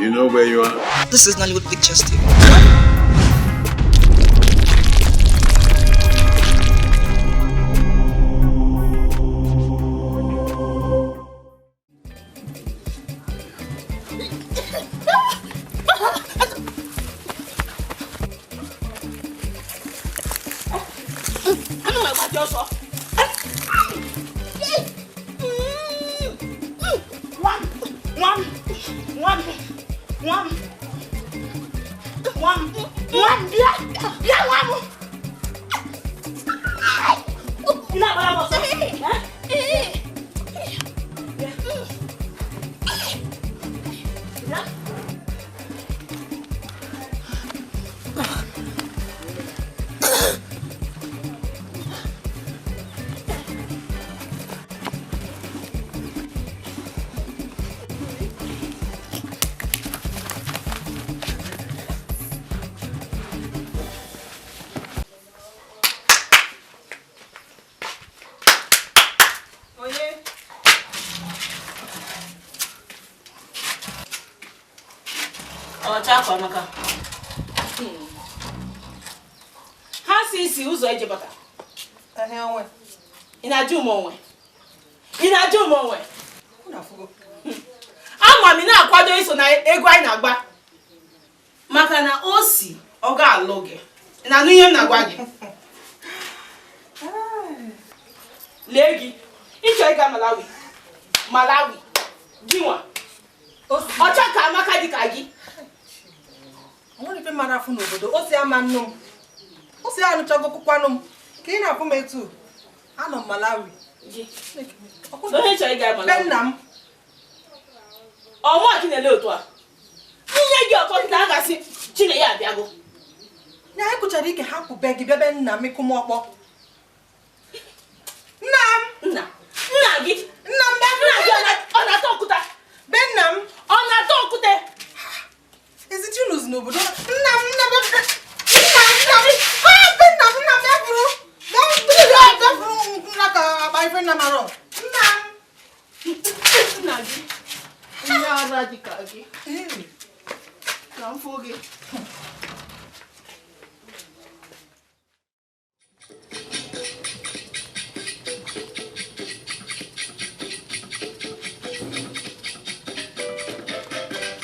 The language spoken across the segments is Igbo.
You know where you are? This is Nollywood Pictures TV. Anụ m agbaji ọsọ. Nwa m, nwa m, nwa m, nwa m, nwa m, nwa m, bịa, bịa nwa m. Ị na-agbara m ọsọ? Eh? Bịa. Bịa. Onye? Ọcha akwa amaka. Ha si isi ụzọ ije bata. Ahịa onwe. Ị na-ajụ m onwe? Ị na-ajụ m onwe? Unu afụgo. Ama m ị na-akwado iso na egwu anyị na-agba. Maka na o si ọ ga-alụ gị. Ị na-anụ ihe m na-agwa gị? Lee gị, ị chọrọ ịga Malawi. Malawi, gị nwa. Ọcha ka amaka dị ka gị. O nwere ife mara afụ n'obodo, o si ama nnu m. O si anụchago kwukwanụ m. Ka ị na-afụ m etu, anọ m Malawi. Onye chọrọ ịga Be Malawi? nna m. Ọnwa gị na-ele otu a. Nye gị ọtọ kịta a ga-asị Chinenye abịago. Ya anyị kụchara ike hapụ be gị bịa be nna m ịkụ m ọkpọ. Nna m! Nna. Nna gị. Nna m bịa. Nna gị ọ na-ata okwute? Be nna m. Ọ na-ata okwute? Ezichi unu si n'obodo. Nna m, nna m, nna m, nna m. Ah, be nna m, nna m bịa furu. Bịa bịa bịa furu nna ka akpa ife nna m arọ. Nna m. Nna gị. Onye ara dị ka gị. Ka m fụ gị.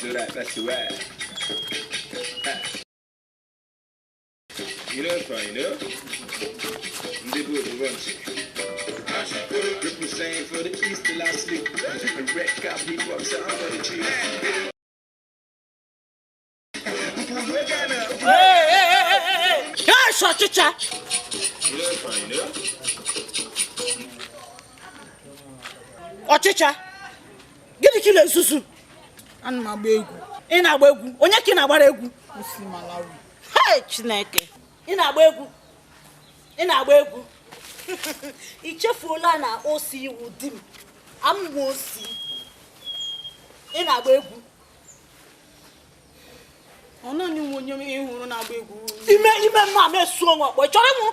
Do that, that's the way. You know it's fine, you know? Ndị bụ obodo ntị. Represent for the east till I sleep. Red cap hip hop sound for the chief. Yes, ọchịcha. You know it's fine, you know? Ọchịcha. Gịnị ka ị na-ezuzu? Ana m agba egwu. Ị na-agba egwu? Onye ka ị na-agbara egwu? Osi Malawi. Hei, Chineke. Ị na-agba egwu? Ị na-agba egwu? Ị chefuola na osi iwu di m. Amụ osi. Ị na-agba egwu? Ọ naanị nwe onye ị hụrụ na-agba egwu. Ime ime mma m esu onwe ọkpọ. Ị chọrọ ịnwụ?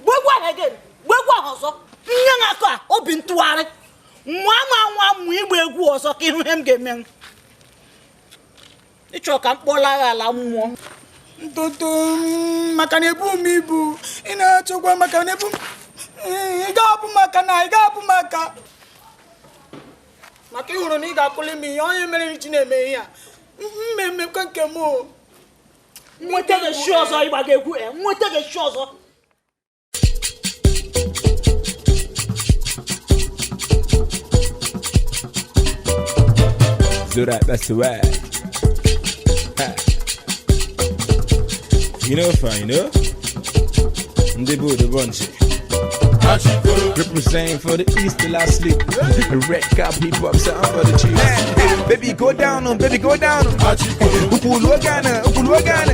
Gba egwu ahụ again. Gba egwu ahụ ọzọ. Nye m aka a, obi ntụgharị. Nwa ma nwa mụ ịgba egwu ọzọ ka ịhụ ihe m ga-eme. Ị chọrọ ka m kpọla gị ala mmụọ. Ntoto maka na ebu m ibu. Ị na-achọkwa maka na ebu m. Ị ga-abụ maka na ị ga-abụ maka. Maka ị hụrụ na ị ga-akụli m ihe onye mere ji na-eme ihe a. Mmemme nke m o. Nweta gị shi ọzọ ịgba gị egwu. Nweta gị shi ọzọ. Do that, that's the way. Ha. You know fine, you know? Ndị bụ obodo ntị. Represent for the east till I sleep. Red cap hip hop sound for the chief. Baby go down on, baby go down on. Ukulu ogana, ukulu ogana.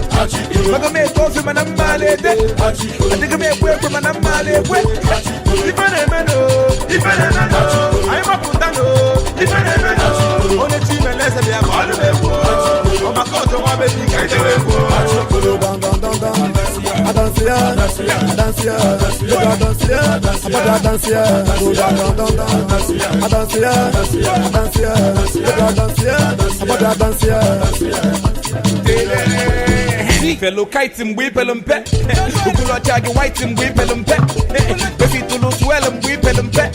Maga me kofi mana mmalete. Adiga me kwe mana mmalekwe. Ife na-eme no, ife na-eme no. Anyị mapụta no, ife na-eme no. Onye chi meleze bịa ma ọlụ m egwu. Ọmaka ọjọ nwa bebi ka itewe egwu. Danse, danse, danse, Abịa dansi ya. Fellow kite mgbe ipelu mpe, ugolocha gị white mgbe ipelu mpe, baby tụlụ swell mgbe ipelu mpe,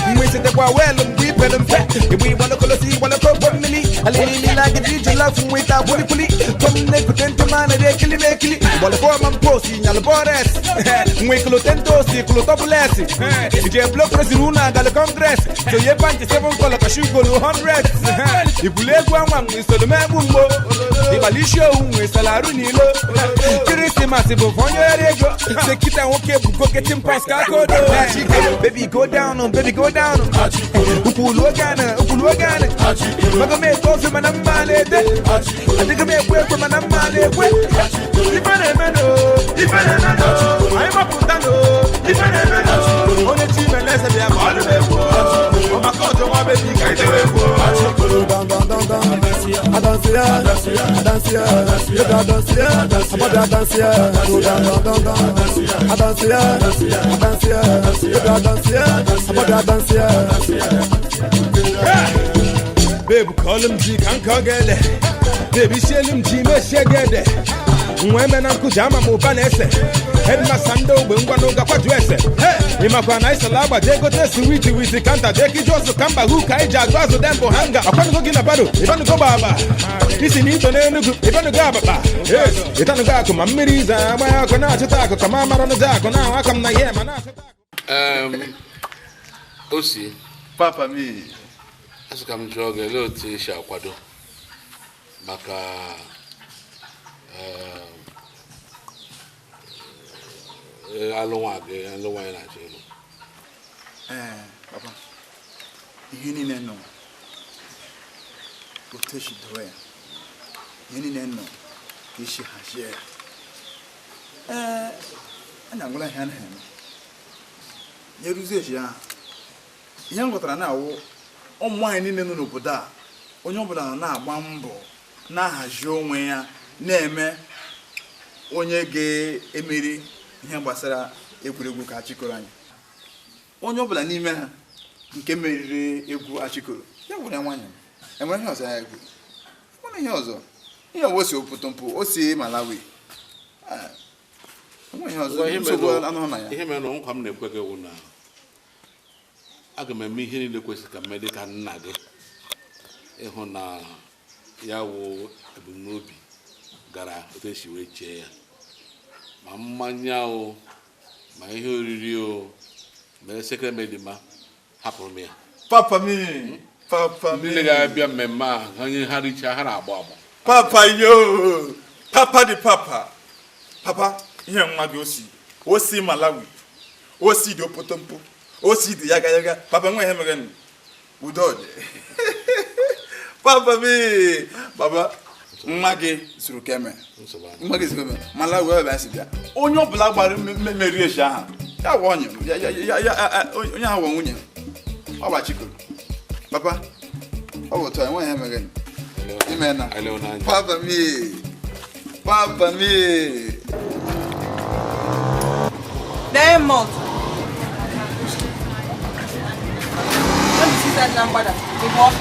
mgbe isetekwa well mgbe ipelu mpe, igbe ịgbalokolosi ịgbalokoko mmiri alililila gị iji lafu nweta kwulikwuli kom na-ekute ntị ma na ekili m ekili gbalụfọma mposi nyalụ bọres nwe ikolotentosi kolotọbụles ije blokresiri unu agalị kọngres sonye panti 7 kọlọ kashugolu 100 igwulu egwu anwa nwe isolomegbu mgbo ịgbali isi owu nwe salarụ n'ilo kirisimasi bụ onye ere ego sekita nwoke bụ goketin pas ka aka odo. Baby go down on, baby go down on. Ukwulu ogana, ukwulu ogana. Maga m ete ofe mana mma na-ede. Adịghị m ekwe ekwe mana mma na-ekwe. Ife na-eme no, ife na-eme no. Anyị mapụta no, ife na-eme no. Onye chi mere eze bịa ma ọlụ m egwu. Ọmaka ọjọ nwa bebi ka anyị dewe egwu. Dan dan dan dan. Adansi ya, adansi ya, baby adansi ya, abọbi adansi ya. Go down down down down. Adansi ya, adansi ya, baby adansi ya, abọbi adansi ya. Babe, call him G, can't call get. Baby, shell him G, me share get. Nwe na nkụji ama m ụba na-ese headmaster ndị ogbe ngwa n'oge kwaju ese ịmakwa na isala agba jee gote switi witi kanta jee kiju ọsụ ka mba hu ka anyị ji agụ azụ dembo hanga akwanugo gị na bado ịbanugo gbagba isi na ito n'Enugu ịbanugo abakpa ịtanugo akụ ma mmiri ize agba ya ọkụ na-achụta akụ ka ma mara nụja akụ na ahụ aka m na ihe ma na-achụta akụ. Osi. Papa mi. Asị ka m jụọ gị, olee otu esi akwado maka alụ nwa gị, alụ nwaanyị na-achọ ịlụ? Ee, papa, ihe niile nọ otu esi dowe ya, ihe niile nọ ka esi hazie ya. Ee, a na-agwụla ihe a na-eme ya eruzie echi ahụ. Ihe m ghọtara na-awụ ụmụ nwaanyị niile nọ n'obodo a, onye ọbụla nọ na-agba mbọ na-ahazi onwe ya, na-eme onye ga-emeri ihe gbasara egwuregwu ka achịkọrọ anyị. Onye ọbụla n'ime ha nke meriri egwu achịkọrọ ya gwere nwanyị, enwere ihe ọzọ ya egwu, enwere ihe ọzọ, ihe ọbụla o si Opotompo, o si Malawi, enwere ihe ọzọ, nsogbu anụghị na ya. Ihe mere na nkwa m na-ekwe gị wụ na aga m eme ihe niile kwesịrị ka m mee dịka nna gị, ịhụ na ya wụ ebumnobi gara otu esi wee chee ya, ma mmanya o, ma ihe oriri o, ma esekere medima, hapụrụ m ya. Papa mi, papa mi. Ndị ga-abịa mmemme a, onye ha richaa ha na-agba agba. Papa yo, papa dị papa. Papa, ihe nwa gị osi, osi Malawi, osi dị Opotompo, osi dị yaga yaga. Papa nwe ihe mere nụ. Udo dị. Papa mi, papa, nwa gị zuru ka eme. Nwa gị zuru ka eme. Malawi ebe a si bịa. Onye ọbụla gbara mmeri echi ahụ, ya wụ onye, ya, ya, ya, ya, onye ahụ wụ nwunye. Ọ gbachikọrọ. Papa, ọ bụ otu a, enweghị ihe mere nụ. Ime na. Papa mi, papa mi. Diamond. Let me see that number. Before.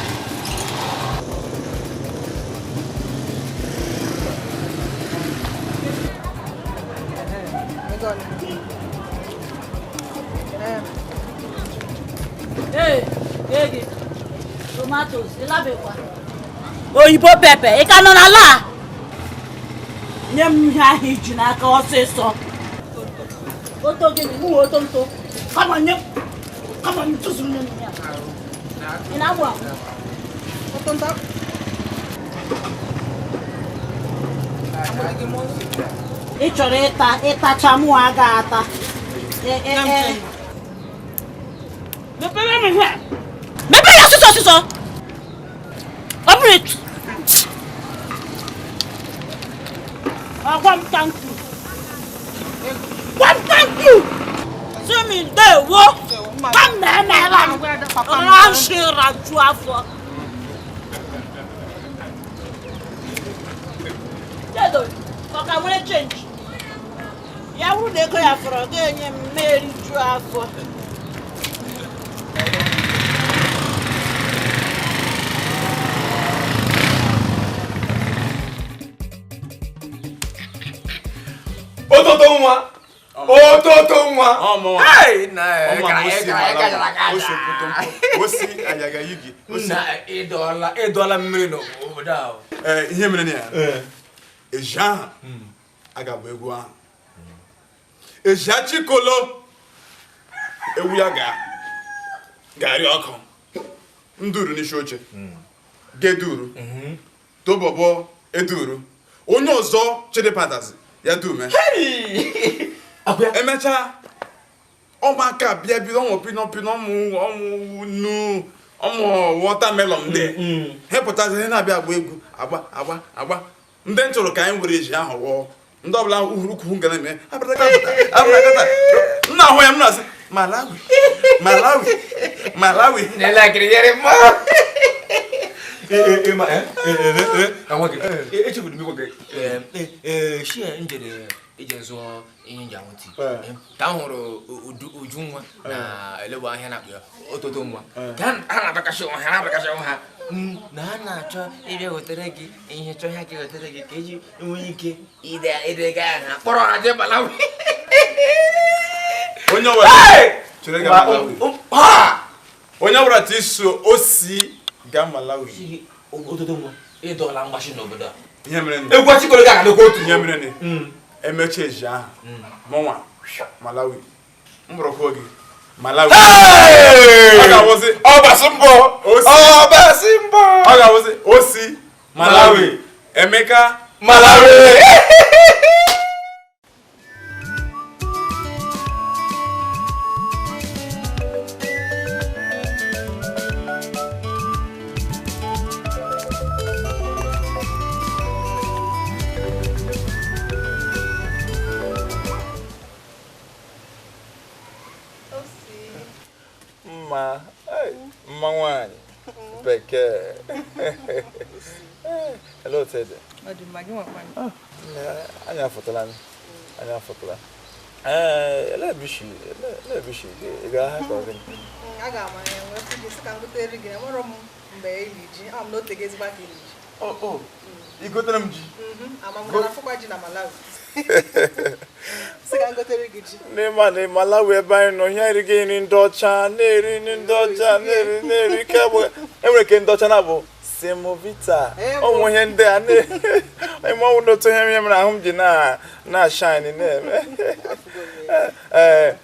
Hey, hey, tomatoes, ịlabekwa. Oyibo pepe, ị ka nọ n'ala a? Nye m ihe ahụ iji n'aka ọsịsọ. Oto gịnị? Mụ nwe oto nto. Kama nye, kama ntụzụ nye m ya. Ị na-agbụ agbụ? Oto nto. Ị chọrọ ịta, ịtacha mụ aga ata. Mepere m ihe a. Mepere ya ọsịsọ ọsịsọ. Ọ bụrụ etu. Gwa m thank you. Gwa m thank you. Sị m ndewo. Gwa m na emeela m. Rashira ju afọ. Chedo, ọ ka nwere chenji? Ya wụrụ na ego ya fọrọ, ọ ga-enye m mmeri ju afọ. Ototo nwa. Ototo nwa. Hey, na osi ayaga yigi. Na ịdọla mmiri n'obodo ahụ. Ihe mere na ya. Eja aga bụ egwu ahụ. Eja Chikolo ewu ya ga garị ọkụ. Nduru n'isi oche. Geduru. Tobobo eduru. Onye ọzọ chidepatazi ya dume. Emecha ọmụaka bịa bido ọmụ pino pino ọmụ ọmụ nu ọmụ watermelon ndị ha pụtazi ihe na-abịa agba egwu agba agba agba ndị m chọrọ ka anyị were ji ahụ wụọ ndị ọbụla uhurukwu ngana eme abrakata m na-ahụ ya m na-asị Malawi Malawi Malawi echefuru m ịgwa gị shie njere ije zụọ ihe nji anwụ tii ka m hụrụ uju nwa na elewa ahịa na-akpụ ya ototo nwa ka ha na-abakasị onwe ha na-abakasị onwe ha na ha na-achọ ịbịa wetere gị ihe chọọ ihe ka wetere gị ka eji nwee ike idega ha kpọrọ ha jee Malawi. Onye ọbụla chere ga Malawi. Onye ọbụla ti so osi ga Malawi. Ototo nwa ịdọla mgbashi n'obodo a. Ihe mere ni. Egwu Chikolo ga-adịkwa otu. Ihe mere ni. Emecha eji ahụ. Mụnwa Malawi. M bụrụkwa gị. Malawi. Ọ ga-awụzi. Ọbasi mbọ. Ọbasi mbọ. Ọ ga-awụzi osi Malawi. Emeka Malawi. Mma nwanyị bekee. Hello, Tede. Anyị afụtala. Anyị afụtala. Ele bishi ị ga-ahịa ka ọ gịnị? Aga m ahịa nwee sị gị sị ka m gotere gị enwerọ m mgbe ili ji ama m na ote gị ezigbo aka ili ji. Oh, ị gotere m ji? Ama m na afụkwa ji na Malawi. Sị ka m gotere gị ji. N'ịma na Malawi ebe anyị nọ ihe erighị nri ndị ọcha na-eri nri ndị ọcha na-eri kemgbe enwere ke ndị ọcha na-abụ semovita ụmụ ihe ndị a na-eme ọnwụ n'otu ihe mere ahụ m ji na-ashine na-eme.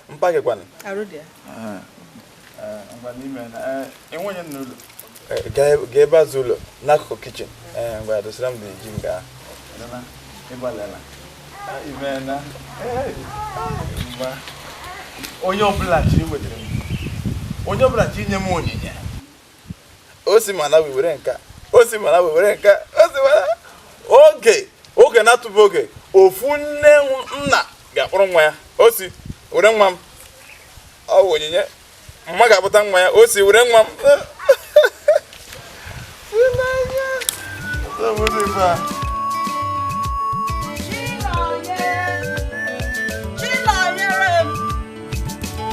Mpa gị kwanụ? Arụ dị ya. Ngwa n'ime na enweghị n'ụlọ. Gaa ebe azụ ụlọ n'akụkụ kichin. Ngwa dosara m dị ji m gaa. Ịgbalịla. Imeela. Onye ọbụla chi wetara m. Onye ọbụla chi nye m onyinye. O si Malawi were nka. O si Malawi were nka. O si Malawi. Oge na-atụbu oge ofu nne nna ga-akpọrọ nwa ya. O si were nwa m. Ọ bụ onyinye. Mma ga-akpọta nwa ya. O si were nwa m.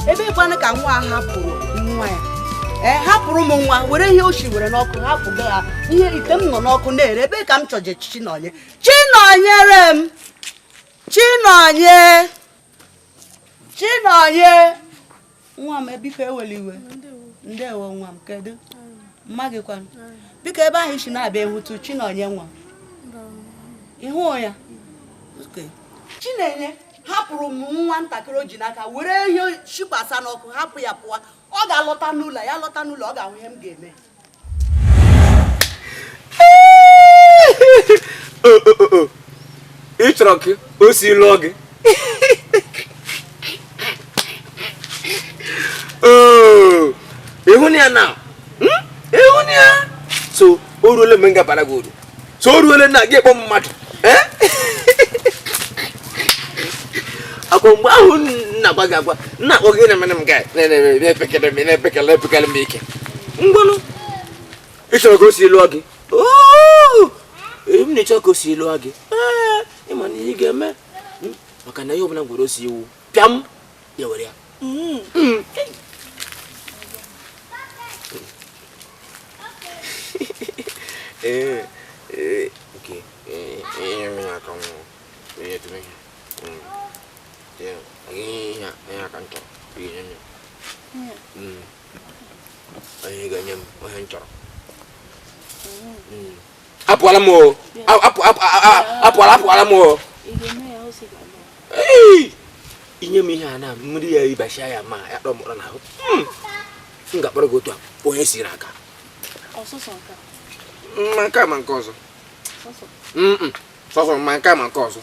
Ebe kwanụ ka nwa hapụrụ nwa ya hapụrụ m nwa were ihe oshi were n'ọkụ hapụgo ya ihe ite m nọ n'ọkụ na-ere ebe ka m chọje Chinonye. Chinonyere m. Chinonye. Chinonye. Nwa m biko ewela iwe. Ndewo nwa m kedu? Mma gị kwanụ. Biko ebe ahụ isi na-abịa ịhụtụ Chinonye nwa. Ịhụ ya? Chinenye hapụrụ m nwa ntakịrị o ji n'aka were ihe shikwasa n'ọkụ hapụ ya pụọ. Ọ ga-alọta n'ụlọ ya lọta n'ụlọ ọ ga-ahụ ihe m ga-eme. Ị chọrọ ka o si lụọ gị? Ịhụ ya na ịhụ ya so o ruole mgbe m ga-abara gị uru. So o ruole na gị kpọ mmadụ. Akwa mgbe ahụ nna-agwa gị agwa nna-akpọ gị na-emere m ga na-epekele m na-epekele epekele m ike ngwanụ ị chọrọ ka o si lụọ gị. M na-echọ ka o si lụọ gị. Ịma na ihe ị ga-eme maka na ihe ọbụla gwere o si iwu pịam ya were ya. Apụọla m o. Apụọla m o. Inye m ihe a na mmiri ya ịbachia ya ma ya kpọrọ m ụra n'ahụ. M ga-akpọrọ gị otu a onye siri aka. Ma nke a ma nke ọzọ. Sọsọ ma nke a ma nke ọzọ.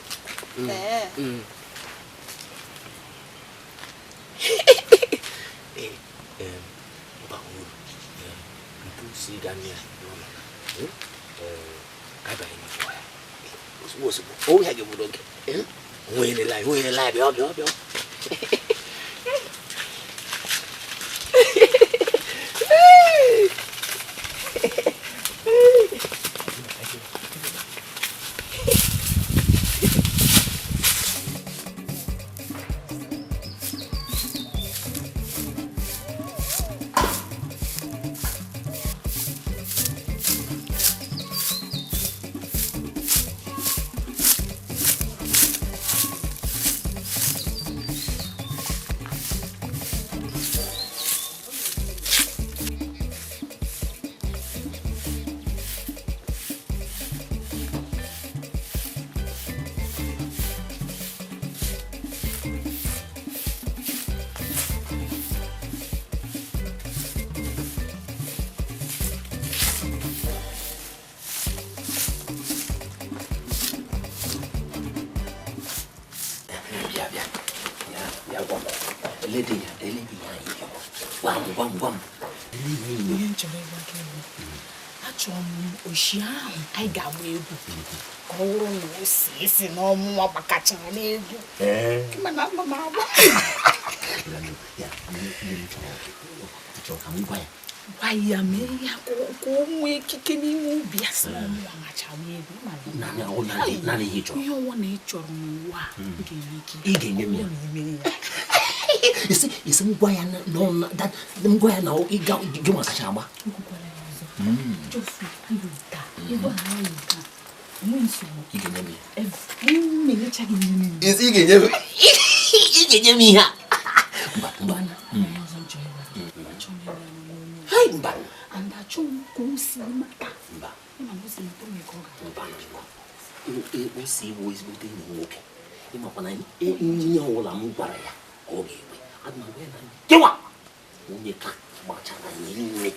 Achọrọ m oshi ahụ anyị ga-agba egwu ka ọ wụrụ na o si esi n'ọmụnwa gbakachara n'egwu mana ama m agba gwa ya mee ya ka o nwee ikike n'ime obi ya si n'ọmụnwa machawa egwu ihe ọnwa na ị chọrọ n'ụwa ị ga-enye m ya isi ngwa ya na ịga gị nwa kacha agba. Ị ga-enye m ihe a. Mba, ezigbote enyi m nwoke ịmakwa na ihe ọbụla m gwara ya ka ọ ga-ekwe. Gịnwa onye ka gbachara ihe niile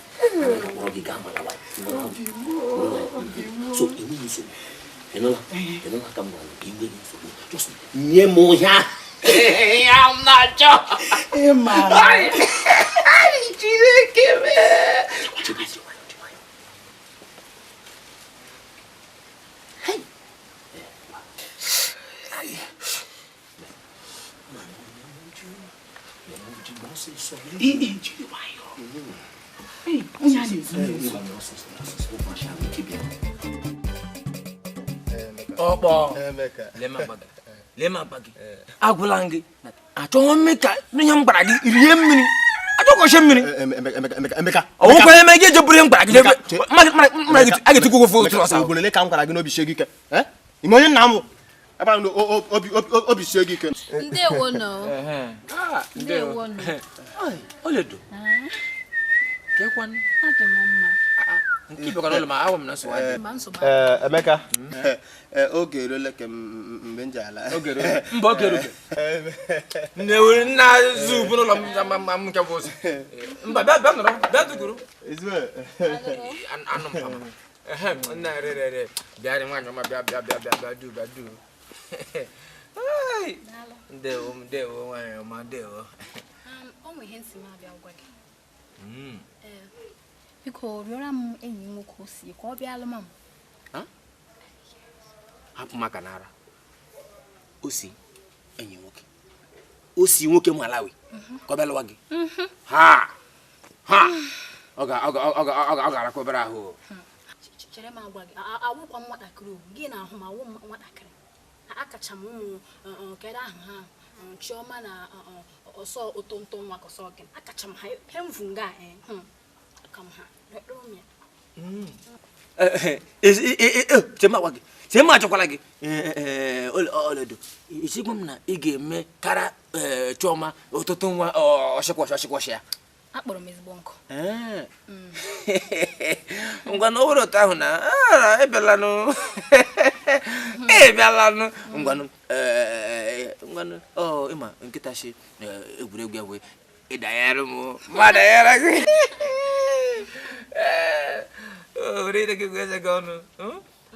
kpọrọ gị gaa Malawi. So enweghị nsogbu. Ịnụla ka m gwara gị enweghị nsogbu. Just nye m ya. Ya m na-achọ. Chineke mee. Ọkpọ lee m agba gị agwụla m gị achọghị m ka ihe m gwara gị rie mmiri achọghị mmiri ọwụkwa eme gị eje buru ihe m gwara gị a ga-etukwu ofe otu ọsọ ugboro ole ka m gwara gị n'obi sie gị ike ime onye nna m agbara m obi sie gị ike. Ndewo nọ. Ndewo nọ. Oledo. Kekwanụ? Adị m mma. Nke bịakwara ụlọ ma awụ m na nsogbu adị. Emeka, oge eruola ka mgbe m ji ala. Mba, oge erube. Nne nna zu bụ n'ụlọ m nke bụ ụzọ. Mba, bịa bịa nọrọ, bịa duguru. Anụ m pama. Nna re re re. Bịa nwaanyị ọma bịa bịa bịa bịa bịa du bịa du. Ndewo ndewo nwaanyị ọma ndewo. O nwe ihe nsị m abịa gwa gị. Biko rịọrọ m enyi m nwoke osi ka ọ bịa alụma m. Hapụ maka n'ara. Osi enyi nwoke. Osi nwoke Malawi ka ọ bịa lụwa gị. Ha ha ọ ga-arakwa obere ahụ. Chere m agwa gị awụkwa m nwatakịrị o gị na-ahụ m awụ m nwatakịrị. Akacha m ụmụ kedu ahụ ha Chioma na ọsọ ụtọ nwa ka ọsọ gị akacha m ha he mvu nga aka m ha rịọrọ m ya. Chema achọkwala gị Oledo isigwa m na ị ga-eme kara Chioma ụtụtụ nwa ọshịkwọshị ọshịkwọshị ya. Akpọrọ m ezigbo nkụ. Ngwa na owere otu ahụ na ebialanụ ebialanụ ngwanụ ngwanụ ọ ịma nkịta shi egwuregwu ya wee ịdanyere m ma danyere gị were ire gị eze gị ọnụ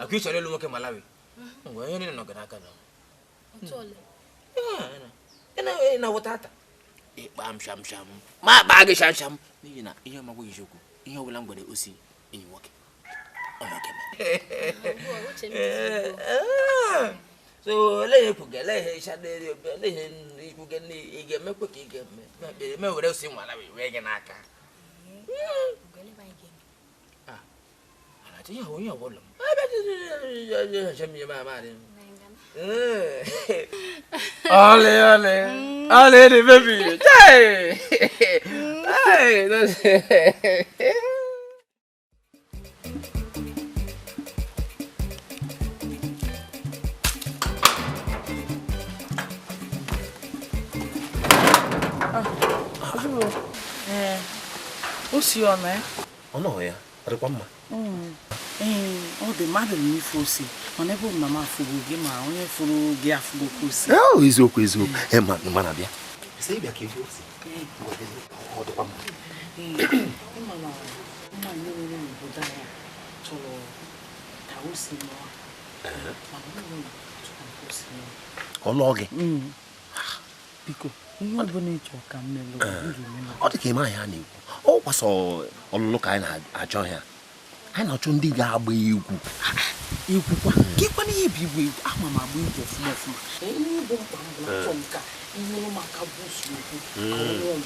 akụ ịchọrọ ịlụ nwoke Malawi ngwa ihe niile nọ gị n'aka na ị na-awụta ata ịkpa m sham sham ma akpa gị sham sham n'ihi na ihe ọmagwụ eziokwu ihe ọbụla m gwara osi enyi nwoke so olee ihe kwuga olee ihe ịchadere olee ihe ikwuga ị ga-emekwe ka ị ga-eme eme were osi nwala wee gị n'aka ihe onye ọbụla Ole, ole. Ole, the baby. Hey! Hey! O si ọ na ya? Ọ nọ ya, ọ dịkwa mma. Ọ dị mmadụ n'ife osi mana ebe mama afụgo gị ma onye fụrụ gị afụgo ka osi. Eziokwu eziokwu. Ma na-abịa. Sị ịbịa ka efe osi. Ọ dịkwa mma. Ịma na mma niile n'obodo anyị chọrọ ka osi nụọ. Mana ọ bụrụ na chọrọ ka osi nụọ. Ọ lụọ gị? Biko, ihe ọ bụla ị chọrọ ka m melụ, m ga-eme. Ọ dị ka ịma ya na-ekwu. Ọ kwasọ ọlụlụ ka anyị na-achọ ya. Anyị na-achọ ndị ga-agba egwu. Egwu kwa? Kekwana ihe bụ igwe egwu? Ama m agba egwu ọfụma ọfụma. Ihe bụ mkpa m bụ achọ m ka ihe maka busu egwu.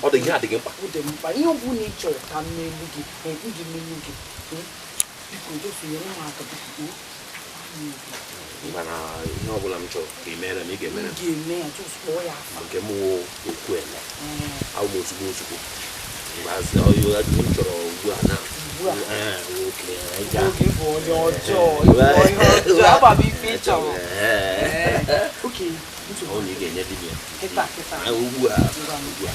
Ọ dị gị adịghị mkpa. Ọ dị mkpa. Ihe ọ bụla ị chọrọ ka m melu gị, m ga-emelu gị. Biko, jesu nyere m aka biko. Mana ihe ọ bụla m chọrọ ka ị mere m, ị ga-emere m. M ga-eme ya, just kpọọ ya afa. Nke m wụ okwu eme. Awụ m ozugbo ozugbo. Mgbe m chọrọ ugbu a na Oge bụ onye ọjọọ, onye ọjọọ, agba m ife ị chọrọ. Okay, ọ na ị ga-enye di m ya. Kịta kịta. Ugbu a, ugbu a.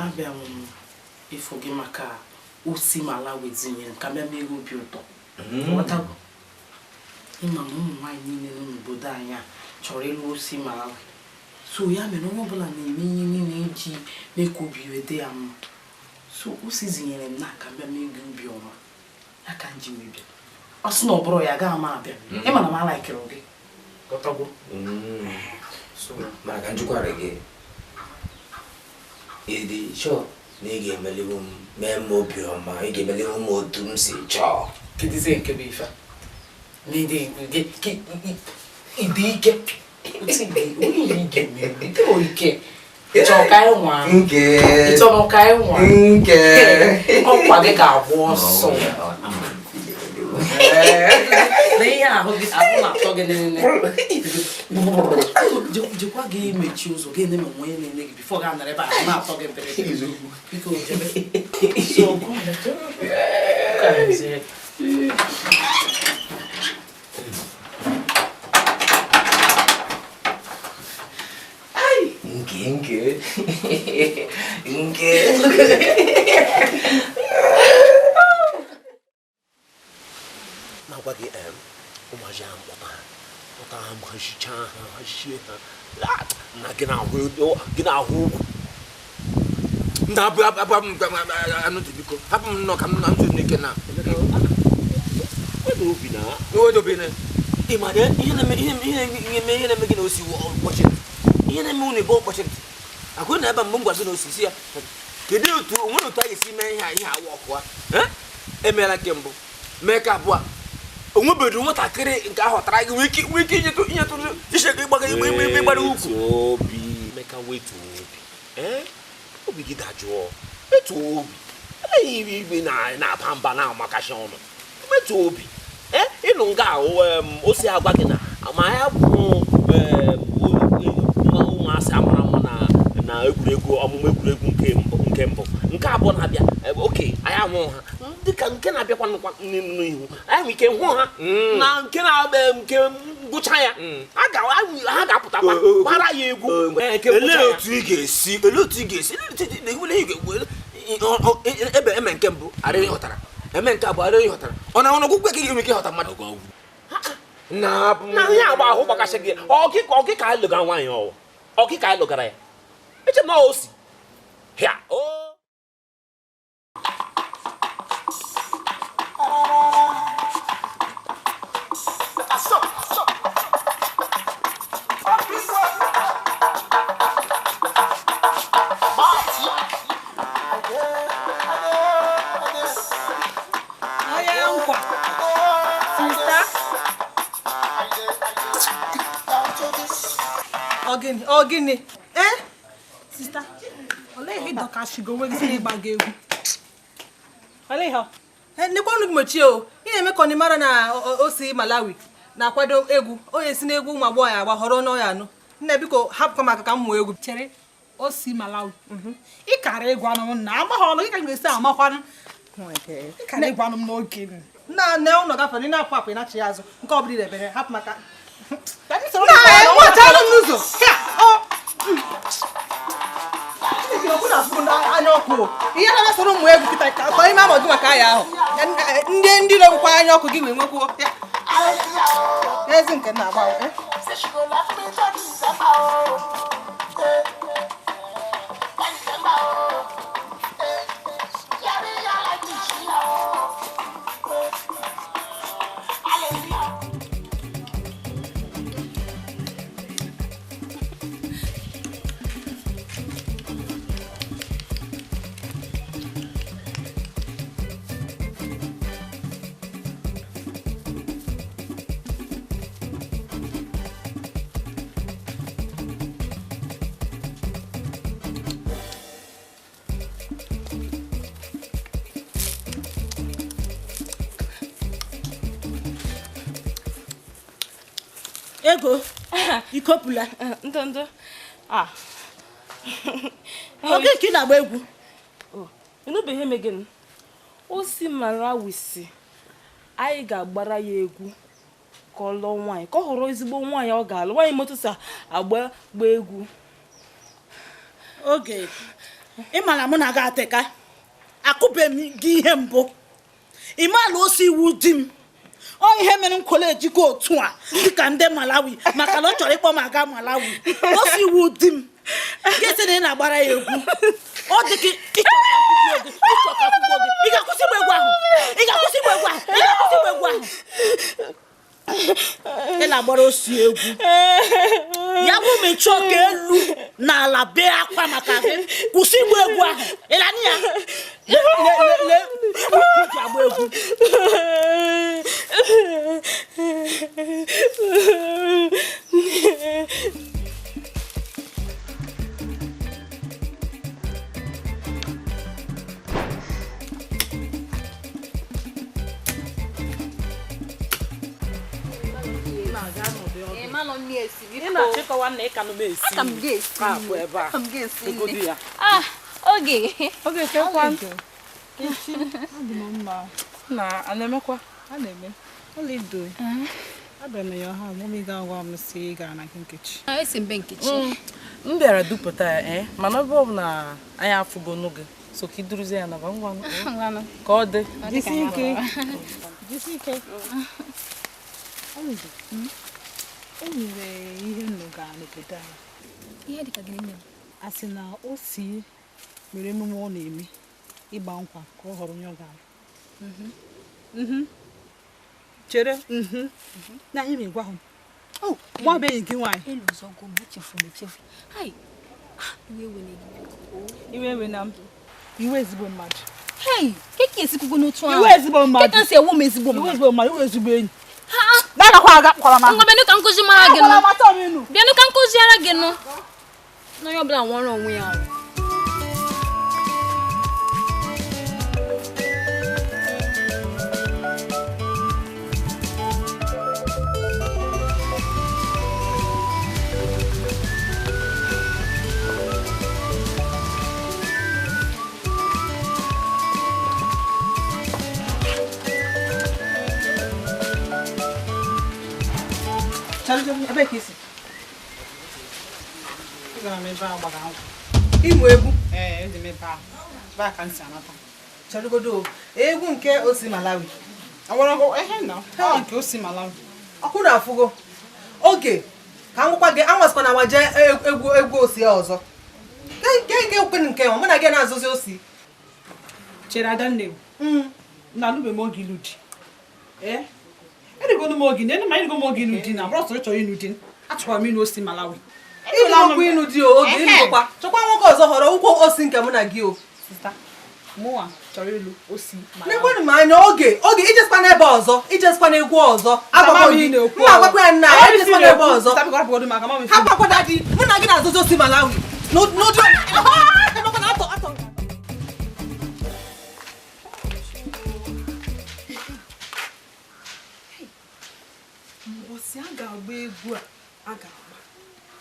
Abịa m ịfụ gị maka osi Malawi zinyere ka bịa mee obi ụtọ. Ịma na ụmụ nwaanyị niile nọ n'obodo anyị a chọrọ ịlụ osi Malawi. So ya mere onye ọbụla na-eme ihe niile iji mee ka obi wee dị ya mma. So osi zinyere m na ka bịa mee gị obi ọma. Ya ka m ji wee bịa. Ọ sị na ọ bụrụ ya gaa ma abịa. Ịma na m alaikiri gị. Ghọtago? Mana ka njụkwara gị ịdị chọọ na ị ga-emeliwu m mee m obiọma, ị ga-emeliwu m otu m si chọọ. Kedụzi nke bụ ife a? Ịdị ike. Ike. Ị chọrọ ka anyị nwaa? Ị chọrọ ka anyị nwaa? Ọkwa gị ga-agwụ ọsọ. Na ihe ahụ gị ahụ na-atọ gị nene. Jekwa gị emechi ụzọ gị na-eme onye na-ene gị bifo ga anara ebe ahụ na-atọ gị mpere. Biko jebe. So Nke nke nke na-agwa gị ụmụazị ahụ kpọta ha ha hichaa ha ha shie ha na gị na-ahụ ukwu. Nna abụ anụ dị biko hapụ m nnọọ ka m na ntụ n'ike na obi na obi na ị ma na ihe na-eme gị na osi ụbọchị ihe na-eme unu ebe ụbọchị akụ na ebe mgbe m gwazi na osisi ya kedu otu onwere otu a ga-esi mee ihe a ihe awa ọkụ a emeela nke mbụ mee ka abụọ onwebeghị nwatakịrị nke ahụ tara gị nwee ike inyetụ ishe gị ịgbaga ịgbara ukwu obi meka wetu obi obi gị dajụọ wetu obi eleghị igwe na-aba mba na-amakasị ọnụ wetu obi ịnụ nga o si agwa gị na ma ya bụ ụmụasị amara mma na na egwuregwu ọmụmụ egwuregwu nke mbụ nke abụọ na-abịa oke anyị ahụ ha dịka nke na-abịakwa n'ihu anyị nwere ike hụ ha na nke na-abịa nke ngwụcha ya ha ga-apụtakwa gbara ya egwu. Olee otu ị ga-esi ebe eme nke mbụ arịrị ghọtara eme nke abụọ arịrị ghọtara ọ na ọnụọgụgụ ka ị ga-enwe ike ịghọta mmadụ na ihe agba ahụ gbakasị gị ọkịka anyị lụgara nwaanyị ọwụ ọkịka anyị lụgara ya eche na o si ya o. Ogini, eh? Sister, olee ihe dọkashigo onwe gị sị na ịgba gị egwu? Olee ihe? Nekwa ọnụ gị mechie o. Ị na-eme ka ọ mara na o si Malawi na-akwado egwu. Onye si n'egwu ụmụ agbọghọ ya agba họrọ ọnụ ya anụ. Nne biko hapụkwa maka ka m mụọ egwu. Chere, o si Malawi. Ị kara egwu anụ m na amaghị ọnụ gị ka m ga-esi amakwanụ. Ị kara egwu anụ m n'oge. Na nne ụlọ gafere ị na-apụ apụ ị na-achị ya azụ. Nke ọ bụla ị na-ebere hapụ maka. Ihe na-asọrọ ụmụ egwu kịta ka ime ama gị maka ya ahụ ndị ndị na-enwekwa anya ọkụ gị wee nwekwuo ezi nke na-agba. Ego, ikopula. Ndo. Ah. Oge ka ị na-agba egwu. Ịnụbeghị ihe megịnị. O si Malawi si anyị ga-agbara ya egwu ka ọ lụọ nwaanyị, ka ọ hụrụ ezigbo nwaanyị ọ ga-alụ. Nwaanyị moto si agba egwu. Oge, ị mara mụ na gị atịka. Akụbe m gị ihe mbụ. Ị maala osi iwu di m. Ọ ihe mere m kwere ejikọ otu a dịka ndị Malawi maka na ọ chọrọ ịkpọ m aga Malawi. O si iwu di m gịsị na ị na-agbara ya egwu. Ọ dị ka ịchọ ka akwụkwọ gị. Ị ga-akwụsị ịgba egwu ahụ. Ị ga-akwụsị ịgba egwu ahụ. Ị ga-akwụsị ịgba egwu ahụ. Ị na-agbara osi egwu. Ya bụ mechie ka elu na ala bee akwa maka gị. Kwụsị ịgba egwu ahụ. Ị na-anụ ya? Lee agba egwu. Oge. Oge kekwa. Na ana-emekwa? A na-eme. Ọlaedo. Abịara m ya ha, mummy ga-agwa m si ị gara na nke Nkechi. Esi mbe Nkechi. M bịara dupụta ya, mana ọ bụ na anyị afụgo n'oge. So ka iduruzie ya naba ngwa ka ọ dị. Jisi ike. Jisi ike. Ọlaedo. O nwere ihe nnụ gara n'obodo anyị. Ihe dịka gịnị nne m? A sị na o si mere emume ọ na-eme ịgba nkwa ka ọ họrọ onye ọ ga-alụ. Chere. Na ihe na-egwa hụ. Oh, nwa be enyi gị nwaanyị. Elu ụzọ m echefu m echefu. Hai. Iwe ewe na gị. Iwe ewe na m. Iwe ezigbo mmadụ. Hei, ke esikwugo n'otu ahụ. Iwe ezigbo mmadụ. Ke ka si ewu m ezigbo mmadụ. Iwe ezigbo mmadụ, iwe ezigbo enyi. Ha. Na-agakwa aga kpọkwara m ahụ. Ngwa bịanụ ka nkụzi mara gị nụ. Bịanụ ka nkụzi ara gị nụ. Na onye ọbụla nwere onwe ya. Ebe ka isi? Ịmụ egwu? Ee, eji m ebe ahụ. Ebe a ka m si anata. Cherugodo, egwu nke osi Malawi. Nke osi Malawi. Ọkụ na-afụgo. Oge ka m gwakwa gị, anwasịkwa na nwa jee egwu egwu osi ọzọ. Nke nke ekwe nke nwa, mụ na gị na-azụzi osi. Chere Adanne. Na alụbeghị m oge ịlụ di. Ee? Erigonu m oge, nne ma erigo m oge ịlụ di na bụrụ ọsọ chọrọ ịlụ di. Achọrọ m ịlụ osi Malawi. Ịlụgokwa ịlụ di o, oge ịlụgokwa. Chọkwa nwoke ọzọ họrọ ụkwụ osi nke mụ na gị o. Sista, mụnwa chọrọ ịlụ osi Malawi. Nekwenụ m anya oge, oge ijesikwa n'ebe ọzọ, ijesikwa n'egwu ọzọ. Agwakwa gị, m agwakwa ya nna ya, ijesikwa n'ebe ọzọ. Hapụ dadi, mụ na gị na-azụzi osi Malawi. N'ụdị Mbọsị a ga-agba egwu a a ga-agba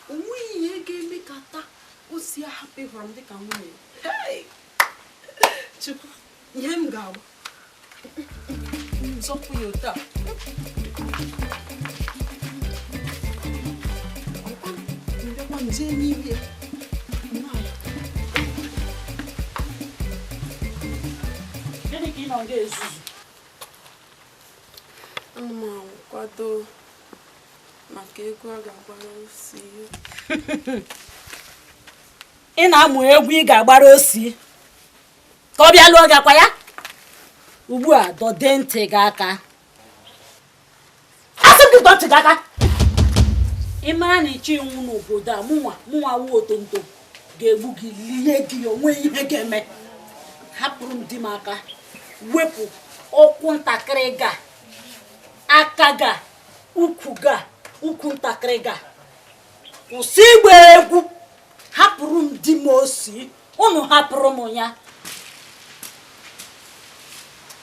onweghị ihe ga-eme ka taa osi ahapụ ịhọrọ m dịka nwunye. Chukwu, ihe m ga-agba nzọpụ ya otu a. Ọkwa mbịakwa nje n'ihu ya. Gịnị ka ị nọ ga-ezuzu? Ana m akwado maka egwu a ga-agbara osi. Ị na-amụ egwu ị ga-agbara osi ka ọ bịa lụọ gị akwa ya? Ugbu a dọde ntị gị aka. Asị m gị dọ ntị gị aka. Ị mara na ịchọ ịnwụ n'obodo a, mụnwa mụnwa wu otonto ga-egbu gị lie gị onwe ihe ga-eme. Hapụrụ m di m aka, wepụ ụkwụ ntakịrị ga, aka ga, ukwu ga, ukwu ntakịrị ga. Kwụsị ịgba egwu. Hapụrụ m di m osi, unu hapụrụ m ya.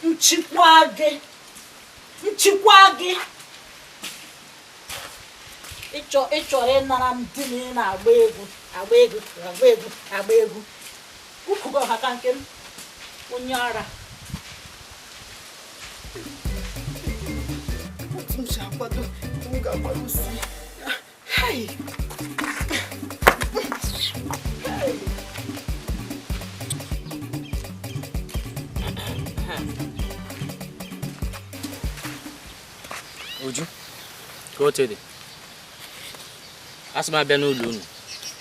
Nchịkwa gị, nchịkwa gị. Ị chọrọ ịnara m di na ị na-agba egwu, agba egwu, agba egwu, agba egwu. Ukwu gị ọha ka nke m, onye ara. Otu m si akwado m ga-agbara osi. Hey! Uju, ka o dị asị m abịa n'ụlọ unu,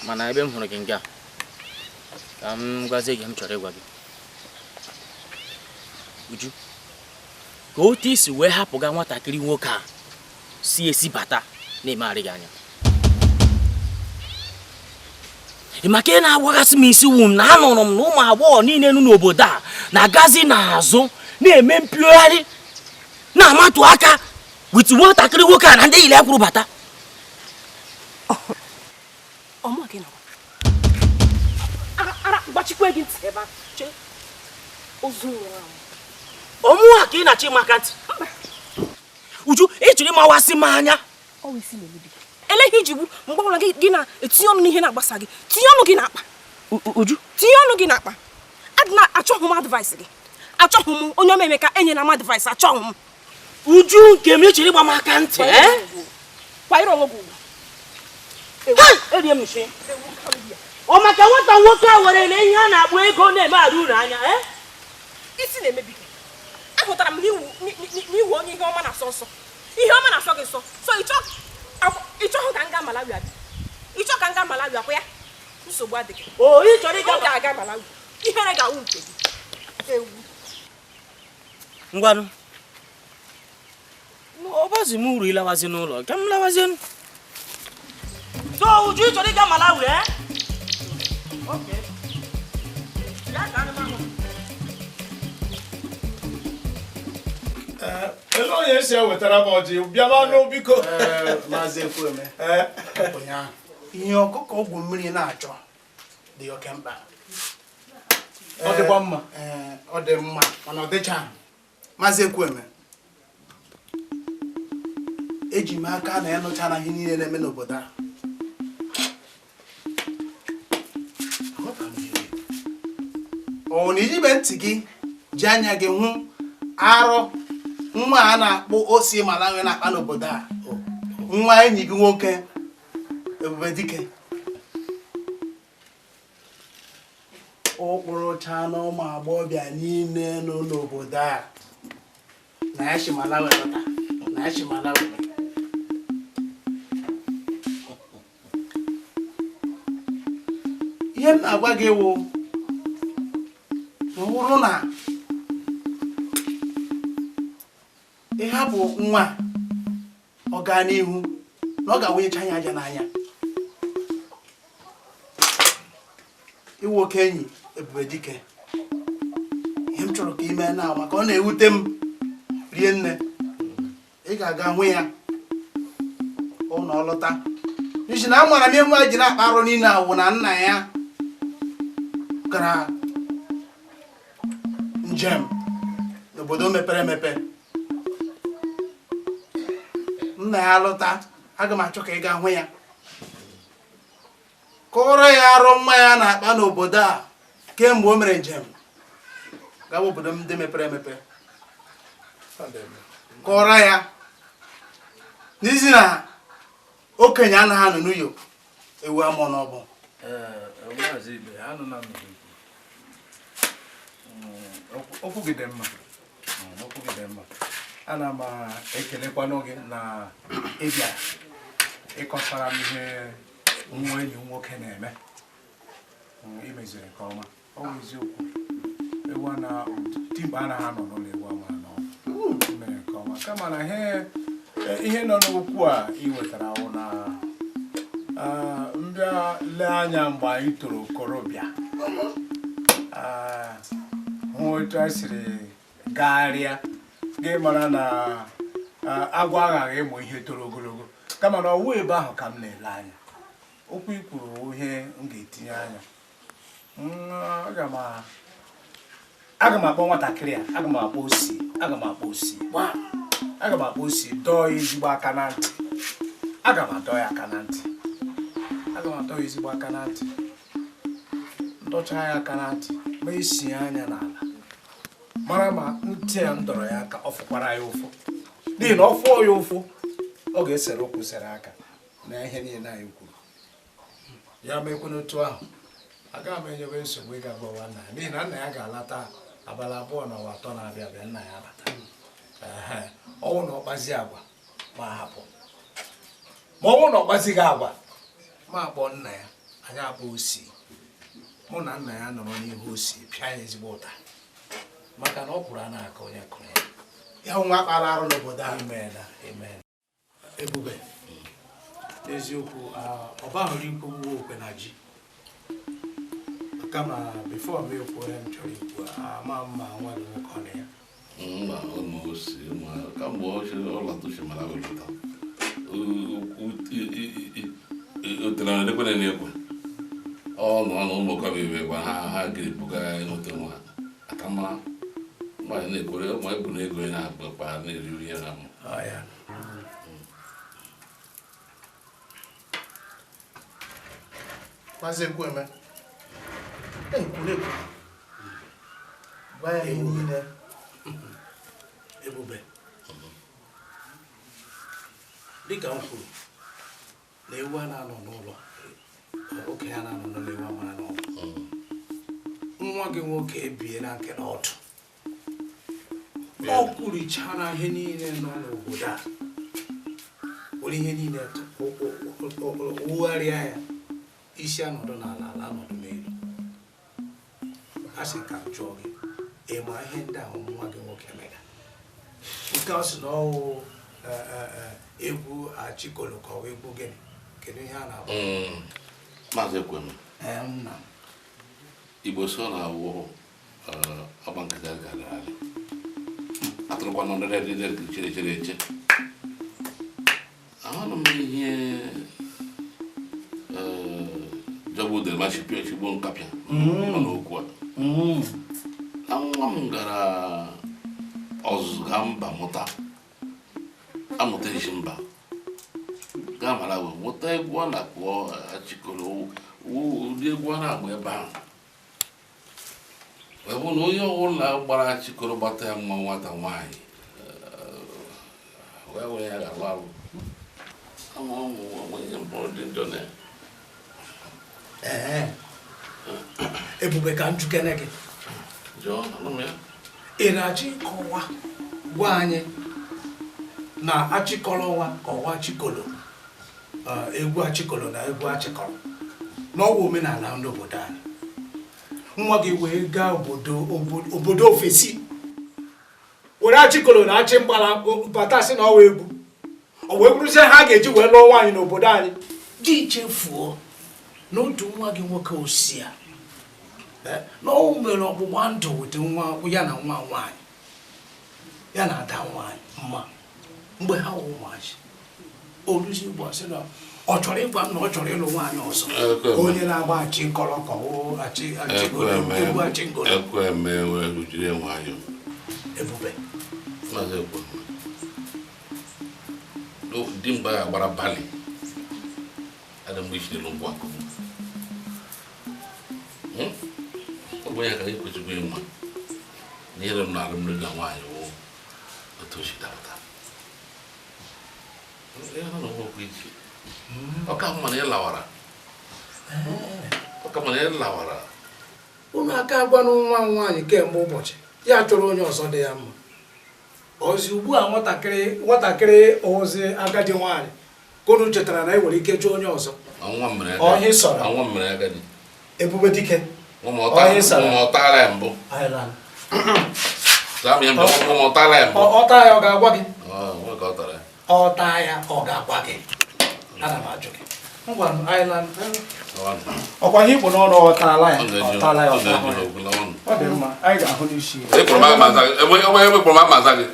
mana ebe m hụrụ gị nga ka m gwazie gị m chọrọ ịgwa gị. Uju, ka otu isi wee hapụga nwatakịrị nwoke a si esi bata na-emegharị gị anya. Ị maka ị na-agwagasị m isi wu m na anụrụ m na ụmụ agbọghọ niile nọ n'obodo a na-agazi n'azụ na-eme mpiogharị na-amatụ aka wit nwatakịrị nwoke a na ndị yiri kwuru bata. Ọmụ gị nọ. Ara gbachikwa gị ntị ebe a. Chee. Ozu nwụrụ anwụ. Ọmụ a ka ị na-achọ ịma aka ntị. Uju, ị chọrọ ịmawasị m anya. Ọ wụ isi na-emebi gị. Eleghị iji gbu mgbe ọbụla gị na-etinye ọnụ n'ihe na-agbasa gị. Tinye ọnụ gị n'akpa. Uju. Tinye ọnụ gị n'akpa. Adịna achọghị m advice gị. Achọghị m onye ọma Emeka enyela m advice, achọghị m. Uju nke m, ị chọrọ ịgba m aka ntị, eh? Kwanyere onwe gị ugwu. Erie m nshi. Ọ maka nwata nwoke a were na ihe a na-akpọ ego na-emegharị unu anya, eh? Isi na-emebi gị. Ahụtara m n'iwu onye ihe ọma na-asọ nsọ. Ihe ọma na-asọ gị nsọ. So ị chọghị ka m gaa Malawi abịa. Ị chọọ ka m gaa Malawi akwa ya? Nsogbu adịghị. O, ị chọrọ ịga M ga-aga Malawi. Ihere ga-awụ nke gị. Ewu. Ngwanụ. Ọ bazi m uru ịlawazi n'ụlọ, ka m lawazie. So Uju, ị chọrọ ịga Malawi, eh? Okay. Ya ka anụmanụ. Ele onye si ewetara m ọjị bịamanụ biko. Maazị Ekwueme, ụnyaahụ ihe ọkụkọ ọgwụ mmiri na-achọ dị oke mkpa. Ọ dịkwa mma. Ee, ọ dị mma mana ọ dịcha. Maazị Ekwueme, eji m aka na ịnụcha na ihe niile na-eme n'obodo a. Ọ na ijibe ntị gị ji anya gị hụ arụ nwa a na-akpọ osi Malawi na-akpa n'obodo a. Nwa enyi gị nwoke Ebubedike ụkpụrụcha na ụmụ agbọghọbịa niile nọ n'obodo a na ya si Malawi lọta, na ya si Malawi lọta. Ihe m na-agwa gị wụ na ọ bụrụ na ị hapụ nwa ọ gaa n'ihu na ọ ga-awụnyecha anya aja n'anya. Ị wụ oke enyi Ebubedike, ihe m chọrọ ka ị mee na maka ọ na-ewute m rie nne, ị ga-aga hụ ya ọ na ọ lọta, n'ihi na amara m ihe nwa ji na-akpa arụ niile awụ na nna ya gara njem n'obodo mepere emepe. Nna ya lọta, aga m achọ ka ị gaa hụ ya, kọrọ ya arụ nwa ya na-akpa n'obodo a kemgbe o mere njem gawa obodo ndị mepere emepe. Kọrọ ya n'ihi na okenye anaghị anọ n'uyo ewu amụọ n'ọgbụ. Maazị Ibe, anụla m gị. Okwu gị dị mma. Okwu gị dị mma. Ana m ekelekwanụ gị na ị bịara ịkọsara m ihe nwa enyi m nwoke na-eme. Ị meziri nke ọma. Ọ bụ eziokwu. Ewu na dimkpa anaghị anọ n'ụlọ ewu amara n'ọgbụ. I mere nke ọma. Kama na ihe nọ n'okwu a ị wetara wụ na mbịa lee anya mgbe anyị toro okorobịa, hụ otu a siri gagharịa, gị mara na agwọ aghaghị ịmụ ihe toro ogologo. Kama na ọwụ ebe ahụ ka m na-ele anya. Okwu i kwuru wụ ihe m ga-etinye anya. Aga m akpọ nwatakịrị a, aga m akpọ osi, aga m akpọ osi, aga m akpọ osi dọọ ya ezigbo aka na ntị. Aga m adọ ya aka na ntị. Aga m adọ ya ezigbo aka na ntị. Ndọcha ya aka na ntị, ma esi anya n'ala. Mara ma ntị a m dọrọ ya aka ọ fụkwara ya ụfụ. N'ihi na ọ fụọ ya ụfụ, ọ ga-esere ụkwụ sere aka na ihe niile anyị kwuru. Ya mekwe n'otu ahụ, agaghị m enyebe nsogbu ịga gwawa nna ya, n'ihi na nna ya ga-alata abalị 2 na 3 na-abịa abịa, nna ya abata. Ọnwụ na ọ kpazi agwa ma hapụ. Ma ọnwụ na ọ kpazighị agwa ma akpọ nna ya, anyị akpọ osi. Mụ na nna ya nọrọ n'ihu osi pịa ya ezigbo ụta, maka na ọ kwuru a na-aka onye kụrụ ya. Ya nwa kpara arụ n'obodo a. Imeela, imeela. Ebube, n'eziokwu ọ bahụrụ ikwu okwe na ji. Kama bifo m ekwu ihe m chọrọ ikwu, ama mma nwa gị nwoke ọ na ya. Mba, ụmụ osi, kamgbe ọ lọtụchi mara welọta. O tere na ekwe na-ekwe. Ọ nọ n'ụmụ okorobịa ibe gwa ha ga-ebuga ịnweta nwa ha. Aka mara nwaanyị na-ekwere ma ebu na ego ya na-akpa na-eri ihe ha mụ. Maazị Ekwueme, ekwurekwu gwa ya ihe niile. Ebube, dịka m kwuru na ewu a na-anọ n'ụlọ, okenye a na-anọ n'ụlọ ewu amara n'ọgụ. Nwa gị nwoke ebie na nke n'ọdụ. Ọ kwurichara ihe niile nọ n'obodo a, were ihe niile wugharịa ya, isi anọdụ n'ala, ala anọdụ n'elu. A sị ka m jụọ gị, ị ma ihe ndị ahụ nwa gị nwoke mere? Nke ọ sị na ọ wụ egwu achịkọlụ ka ọ wụ egwu gịnị? Kedu ihe a na-akpọ? Maazị Ekwueme, Nna. Igbo so na awụ ọgba nkịta gara ala. Atụrụkwa n'ọdụ dị chere chere eche. Ahụrụ m ihe jọgbụ dere ma chipịa chigbuo nkapịa nọ n'okwu a. Na nwa m gara ọzụzụ gaa mba mụta, amụta isi mba gaa Malawi mụta egwu a na-akpọ achịkọrọ, ụdị egwu a na-agba ebe ahụ. Wee bụ na onye ọbụla gbara achịkọrọ gbata ya nwa nwata nwaanyị, wee were ya ga-alụ alụ. Onwe ihe mbụ dị njọ na ya. Ee, Ebube, ka m jukene gị. Jụọ, anụ m ya. Ị na-achọ ịkọwa gwa anyị na achịkọrọ nwa ka ọwa achịkọrọ, egwu achịkọrọ na egwu achịkọrọ n'ọwa omenala ndị obodo anyị, nwa gị wee gaa obodo ofesi were achịkọrọ na achị mgbala bata, sị na ọwa egwu, ọ wee bụrụzie ha ga-eji wee lụọ nwaanyị n'obodo anyị? Gị chefuo na otu nwa gị nwoke osia na o mere ọgbụgba ndụ wete nwa ya na nwa nwaanyị ya na ada nwaanyị mma mgbe ha wụ ụmụazị. Oluzi ugbu a sị na ọ chọrọ ịgwa m na ọ chọrọ ịlụ nwaanyị ọzọ, onye na-agba achị nkọrọ ka ọ achị achịgoro egwu achị ngoro. Ekwe eme wee jiri nwayọọ. Ebube. Maazị Ekwueme, dimgba ya gbara bali ada mgbe isi n'elu nkwụ akụ. Ọ bụ ya ka anyị kwesịrị ịma na ihere m na alụmdi na nwaanyị wụ otu o si dapụta. Ihe nọ n'okwu iche. Ọ ka mma na ị lawara. Ọ ka mma na ị lawara. Unu aka agwanụ nwa m nwaanyị kemgbe ụbọchị ya chọrọ onye ọzọ dị ya mma. Ozi ugbu a nwatakịrị ozi agadi nwaanyị ka unu chetara na e nwere ike chọọ onye ọzọ. Ọnwa mere Ọhịa sọrọ. Ọnwa mere agadi. Ebube dike. Nwa Ọhịa sọrọ. ma ọ tara ya mbụ. Taa m ya mbụ, nwa ma ọ tara ya mbụ. Ọ taa ya, ọ ga-agwa gị. Ọ nwe ka ọ tara ya. Ọ taa ya, ọ ga-agwa gị. Ana m ajụ gị. Ngwa Island. Ọkwa ihe ikpu n'ọnụ, ọ taala ya. Ọ taala ya, ọ taala ya. Ọ dị mma, anyị ga-ahụ n'isi ya. Ekpọrọ m ama aza gị. Ekpọrọ m ama aza gị.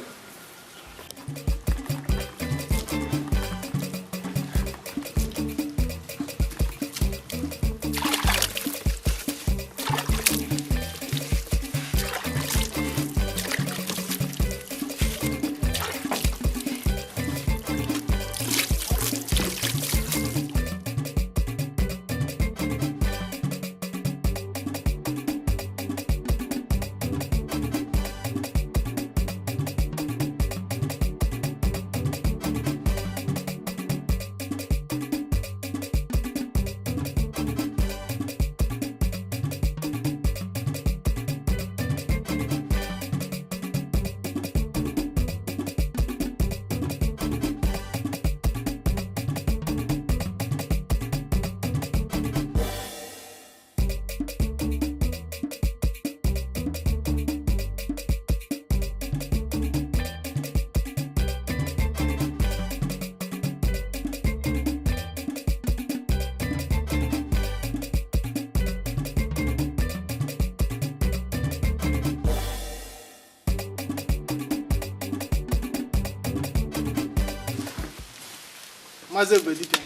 Maazị Ebubedike,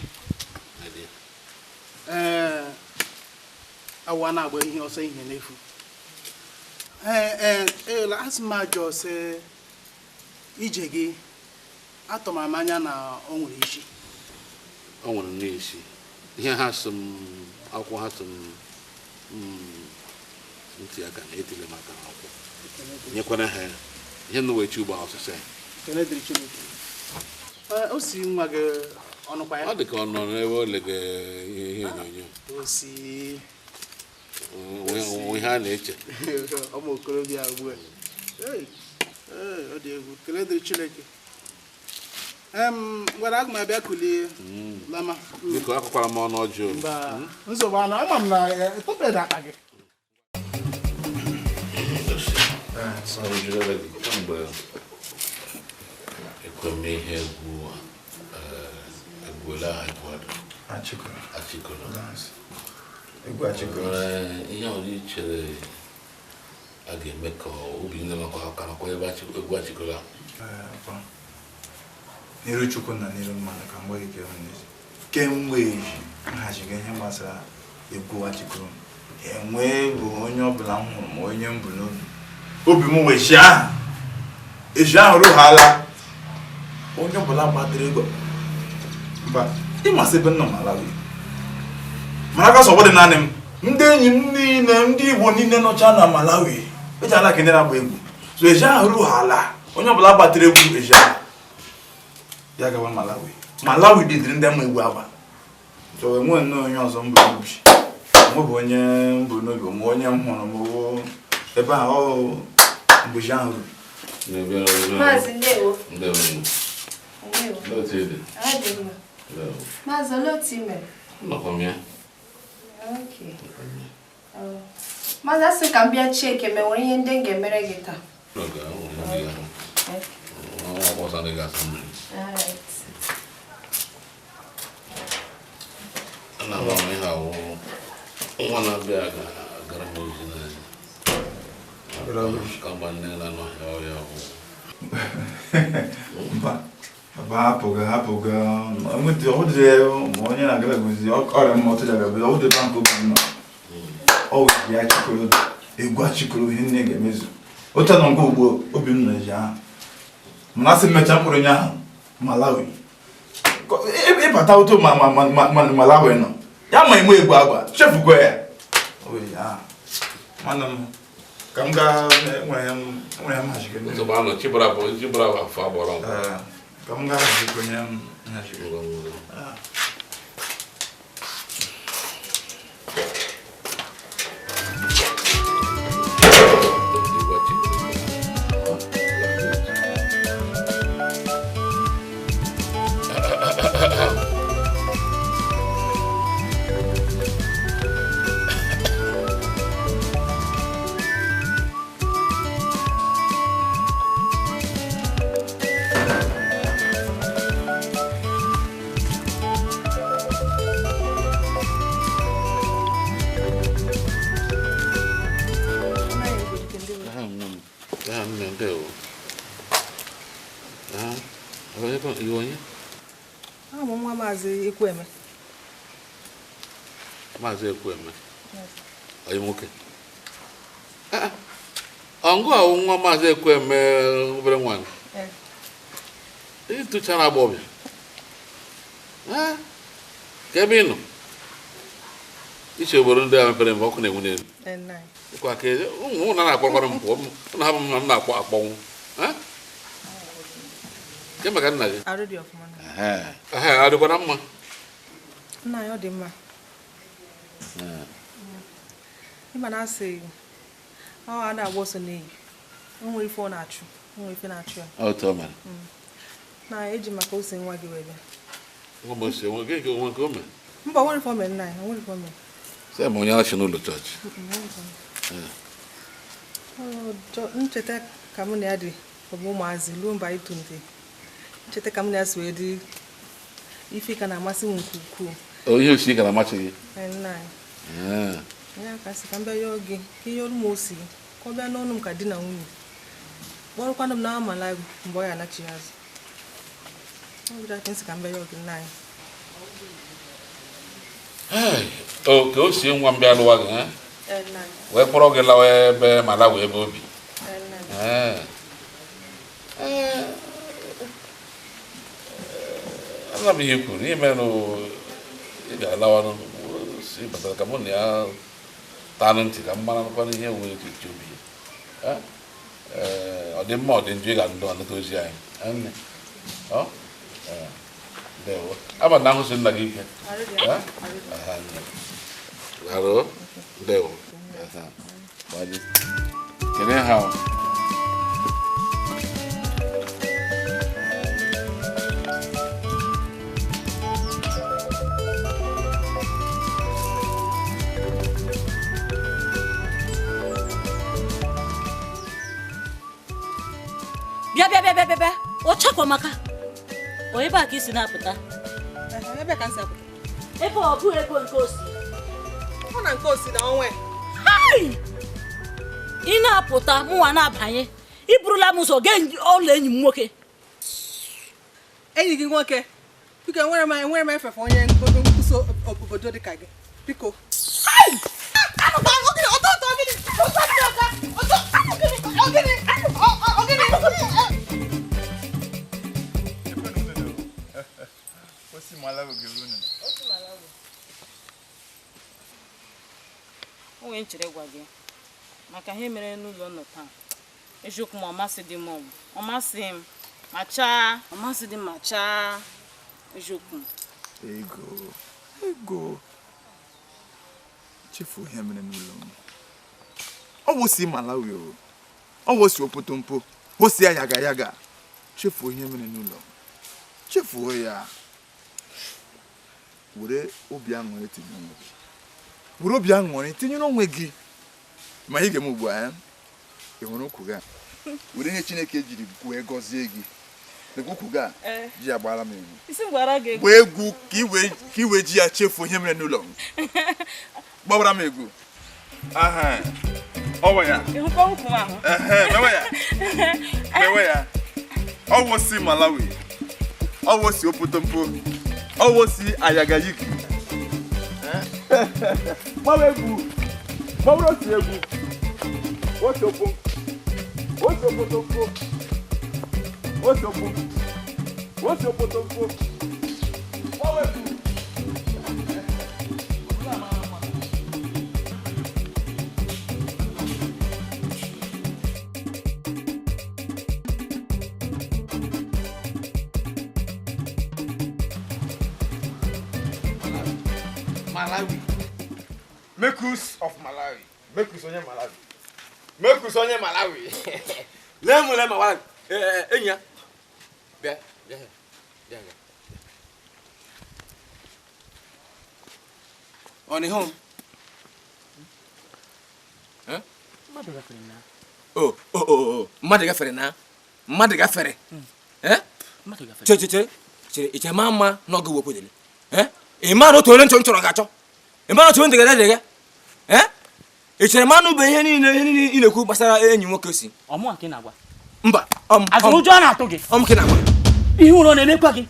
ee, awa na-agba ihe ọsọ ihe n'efu. Ee ee, asị m ajọ sị ije gị atụmara m anya na o nwere isi. O nwere n'isi. Ihe ha sị m akwụkwọ ha sị m ntị aka na etile maka akwụkwọ. Nyekwana ha ihe nụ wee chi ugbo ọsịsọ ya. Ekele dịrị Chineke. O si nwa gị ọnụkwa ya. Ọ dị ka ọ nọ n'ebe o lege ihe onyonyo. O si ihe a na-eche. Ụmụ okorobịa ugbu a. Ee, ọ dị egwu. Ekele dịrị Chineke. Ngwara aga m abịa kulie lama. Biko akọkwara m ọnụ ọjọọ. Mba, nsogbu anọ, ama m na etọpere akpa gị. Kamgbe ekweme ihe egwu egwuola egwu Achịkọrọ. Egwu Achịkọrọ. Ihe ọzọ i chere a ga-eme ka obi nne makwa ọkarakwa ebe egwu Achịkọrọ a. N'iru Chukwu na n'iru mmadụ ka mgbe gị kere n'ezi. Kemgbe nhaziga ihe gbasara egwu Achịkọrọ, enwee bụ onye ọbụla m hụrụ ma onye m bụ n'obi. Obi m wee ji ahụ. Eji ahụ rụghala. Onye ọbụla gbatara ego. Mba, ịmasị ebe nọ Malawi. Mana aka sọ dị naanị m. Ndị enyi m niile, ndị Igbo niile nọcha na Malawi. Eji ala ka ndị na-agba egwu. So eji ahụ rụghala. Onye ọbụla gbatara egwu eji ahụ. Ya gawa Malawi. Malawi dịdịrị ndị mma egwu agba. So enwe nnọọ onye ọzọ mbụ n'obi. Onwe bụ onye mbụ n'obi, onwe onye m hụrụ m wụ ebe ahụ ọ mgbe ahụ ruru. Maazị, ndewo. Ndewo. Ndewo. Ndewo Chidi. Adị mma. Ndewo. Maazị, olee otu ị mere? Nọkwa m ya. Okay. Oh. Maazị, asị ka m bịa cheke ma enwere ihe ndị m ga-emere gị taa. Oge ahụ, ndị ahụ. Ọnwa ọsọ ndị ga-asa mmiri. Alright. Ana m ahụ ihe awụ nwa na-abịa agara m ozi n'anya. Ka mgba nne na anọghị ọhịa ọgwụ. Mba, papa hapụga hapụga ọ dị ma onye na-agara gozi ọrịa mma ọtụja gabe ọ dị bank obi nọ ọ wụ ya chịkọrọ egwu achịkọrọ ihe nne ga-emezu otu nọ nke ugbo obi m nọ ji ahụ mana asị mmecha mkpụrụ onye ahụ Malawi ịbata otu ma ma ma ma Malawi nọ ya ma eme egwu agba chefukwa ya ọ wụ ya ahụ nwanne m ka m gaa enwere m hazikere Nsogbu anọ chibara afọ agbọrọ m. Ka m gaa hazikwa onye m hazikere. Maazị Ekwueme. Maazị Ekwueme. Onye nwoke. Ọngụ ahụ nwa Maazị Ekwueme obere nwaanyị. Ịtụchara agbọbịa. Ka ebe ị nọ? Iche obodo ndị a mepere mgbe ọkụ na-enwu n'elu. Ịkwa ka ụmụ na na-akpọkwara m pụọ m na-ahapụ m na m na-akpọ akpọnwụ. Ke maka nna gị? Arụ dị ọfụma. Ee, adịkwa na mma. Nna ya ọ dị mma. Ịma na asị ọ a na-agba ọsọ n'eyi. O nwere ife ọ na-achụ, o nwere ife na-achụ ya. Otu o mere. Na eji maka ose nwa gị wee bịa. Nwa m ose nwa gị onwe nke o mere? Mba, o nwere ife o mere nna ya, o nwere ife o mere. Sị ma onye achị n'ụlọ chọọchị. Ncheta ka mụ na ya dị bụ ụmụazị ruo mgbe anyị tolitere. Ncheta ka m na ya si wee dị ife ka na-amasị m nke ukwuu. Ihe osi ka na-amasị gị? Nna anyị. Ya ka sị ka m bịa yọọ gị ka ihe ọrụ m osi ka ọ bịa n'ọnụ m ka di na nwunye kpọrọkwanụ m na Malawi mgbe ọ ya anachi azụ. Ọ bụrụ ka m sị ka m bịa yọọ gị nna anyị. O ka o sie nwa m bịa lụwa gị wee kpọrọ gị lawa ebe Malawi ebe obi. Ana m ihe kwuru ihe mere ị ga-alawa si batara ka mụ na ya taa ntị ka m mara nkwana ihe nwere echiche obi ya. Ọ dị mma ọ dị njọ ị ga-ndụ anata ozi anyị. Ndewo. Ama na ahụsi nna gị ike. Arụ ndewo. Kelee ha. Bịa bịa bịa bịa bịa ọchakwa maka o ebe a ka isi na-apụta. Ebe ka si apụta. Ebe ọ bụ ego nke osi. Ọ na nke osi na onwe. Hai! Ị na-apụta mụnwa na-abanye. Ị burula m ụzọ gee ụlọ enyi m nwoke. Enyi gị nwoke? Biko enwere m efefe onye nkwuso obodo dị ka gị. Biko. Hai! O nwere nchere gwa gị maka ihe mere n'ụlọ nọ taa. Eziokwu ma ọ masị dị m ọ masị m ma chaa ọ masị dị m ma chaa. Eziokwu. Ego. Ego. Chefuo ihe mere n'ụlọ m. Ọ wụ si Malawi o. Ọ wụ si Opotompo. O si ayaga yaga. Chefuo ihe mere n'ụlọ m. Chefuo ya. Were obi aṅụrị tinye onwe gị. Were obi aṅụrị tinyere onwe gị. Ma ị ga-eme ugbu a, ị hụrụ ukwu gị a? Were ihe Chineke jiri wee gọzie gị. Lekwa ukwu gị a, ji ya gbara m egwu. Isi m gwara gị egwu. Gbaa egwu ka i wee ji ya chefuo ihe mere n'ụlọ m. Gbawara m egwu. Aha. Ọ wụ ya. Ị hụkwa ukwu m ahụ? Ehe, mewe ya. Mewe ya. Ọ wụ si Malawi. Ọ wụ si Opotompo. Ọ wụ si Ayagayiki. Gbawa egwu. Gbawara otu egwu. Otu okwu. Otu Opotompo. Otu okwu. Otu Opotompo. Gbawa egwu. Malawi. Mekus of Malawi. Mekus onye Malawi. Mekus onye Malawi. Lemu lema Malawi. Enyi ya. Bịa, bịa, bịa. Ọ na home? Eh? Mmadụ gafere na. Oh. Mmadụ gafere na. Mmadụ gafere. Eh? Mmadụ gafere. Che. Chere, iche mama n'oge wepụ dele. Eh? Ị ma na otu onye nchọ nchọrọ ga-achọ. Ị ma na otu onye degara dega. Eh? Ị chere ma anụ bụ ihe niile ị na-ekwu gbasara enyi nwoke si. Ọmụ a ka ị na-agwa. Mba, Azụrụ ụjọ na-atụ gị. Ọmụ ka ị na-agwa. Ihe ụrọ na-emekwa gị.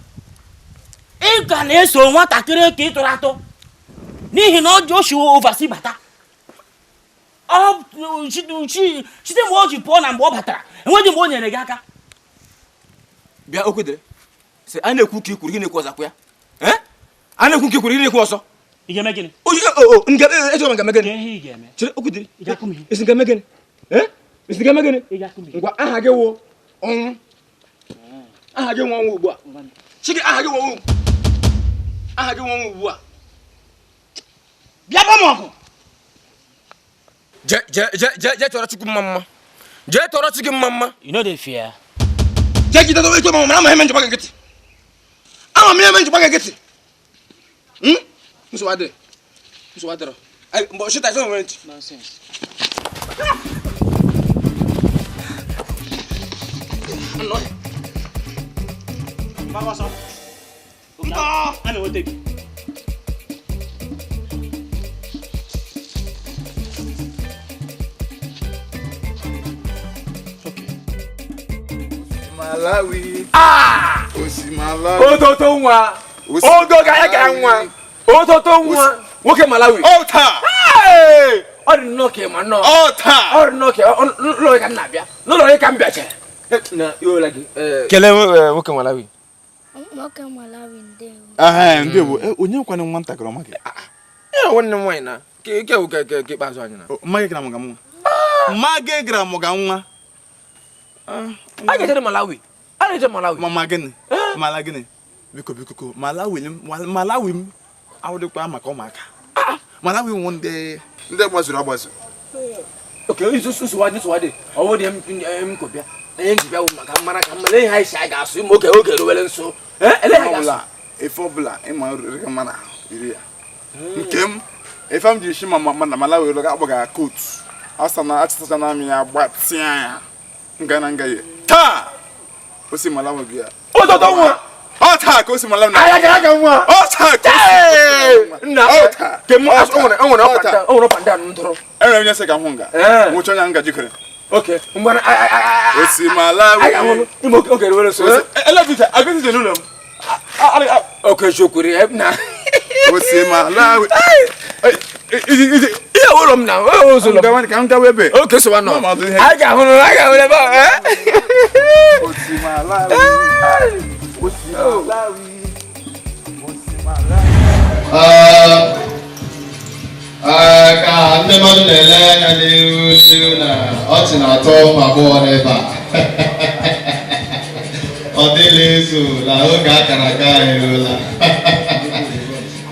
Ị ga na-eso nwatakịrị ka ị tụrụ atụ. N'ihi na o si overseas bata. Ọ site mgbe o ji pụọ na mgbe ọ batara, enweghị mgbe o nyere gị aka. Bịa okwu dere. Sị a na-ekwu ka i kwuru gị na-ekwu ọzọ akwa ya. Eh? A na-ekwu ka i kwuru gị na-ekwu ọzọ. Ị ga-eme gịnị? Ejikwa m ga-eme gịnị? Ihe ị ga-eme. Chere okwu dịrị. Ị ga-akụ m ihe. Isi ga-eme gịnị? Eh? Isi ga-eme gịnị? Ị ga-akụ m ihe. Ngwa aha gị wụ ọnwụ. Aha gị wụ ọnwụ ugbu a. Chi gị aha gị wụ ọnwụ. Aha gị wụ ọnwụ ugbu a. Bịa gba m ọgụ. Jee tọrọ Chukwu mma mma. Jee tọrọ chi gị mma mma. You no dey fear. Jee jide eto mma mma ama ihe njikwa gị nkịtị. Ama m ihe njikwa gị nkịtị. Nsogbu adịrị. Nsogbu adịrọ. Mgbe shita ịsọ nwere ntị. Nonsense. Mgbawa ọsọ. A na-enweta gị. Malawi. Ah! Osi Malawi. Ototo nwa. Ogo ga ya ka nwa. Ototo nwa. Nwoke Malawi. Ọta. Hey! Ọ dị nnọọ ka ịma nnọọ. Ọta. Ọ dị nnọọ ka n'ụlọ ka m na-abịa. N'ụlọ ka m bịacha. Na iwela gị. Kelee nwoke Malawi. Nwoke Malawi ndewo. Aha, ndewo. Onye kwanụ nwatakịrị ọma gị? Ee, nwanne m nwaanyị na. Ke ke ke ikpeazụ anyị na. Mma gị gara mụga nwa. Mma gị gara mụga nwa. A ga-eje Malawi. A na-eje Malawi. Mama gịnị? Mala gịnị? Biko biko Malawi Malawi m awụdịkwa maka ụmụaka. Malawi nwụ ndị gbazuru agbazu. Oke nsogbu adị. Ọwụ dị m kọ bịa. Ihe nji bịa wụ maka mara ka mma ihe anyị si anyị ga-asụ ma oge oge eruwele nso. Ele ha ga-asụ. Efe ọbụla ịma riri mma na iri ya. Nke m efe m ji esi ma na Malawi ụlọ ga-agbaga kootu. Asa na achịcha na amị ya gbatịa ya. Nga na nga ya. Taa! Osi Malawi gị ya. Ototo nwa! Ọ taa ka osi Malawi na. Aya gara aga nwa! Ọ taa ka osi Nna! Ọ taa! Ke m o nwere ọkwa ndị a ntụrụ. Enwere onye sị ka m hụ nga. Nwụcha onye nga jikere. Okay, ngwa Osi Malawi. Aga hụ ime oge eruwele nso. Ele agụzi n'ụlọ m. Okay, eziokwu na. Osi Malawi. Ihe ụlọ m na ụzọ m. Ka m gawa ebe. Okay, so nọ. Anyị ga-ahụ ebe ahụ. Osi Malawi. Osi Malawi. Osi Malawi. Ka ndị mmadụ na-ele anya n'ihu na ọchị na-atọ ụmụ agbọghọ n'ebe a. Ọ Ọ dịla ezu na oge akara aka eruola.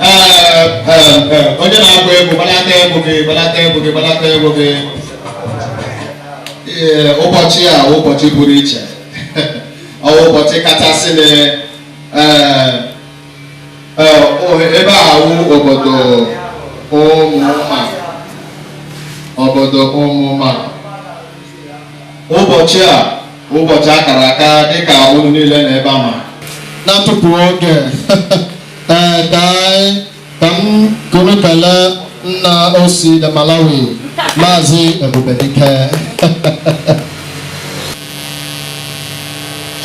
Ee, ee, onye na-agba egwu, gbalata egwu gị, gbalata egwu gị, gbalata egwu gị. Ee, ụbọchị a ụbọchị pụrụ iche, ọ ụbọchị kachasị na ee ebe a wụ obodo Ụmụma, obodo Ụmụma. Ụbọchị a ụbọchị akara aka dịka unu niile na ebe a ma na ntụpụ oge. Ee, ka m kuru kelee nna osi na Malawi, Maazị Ebubedike.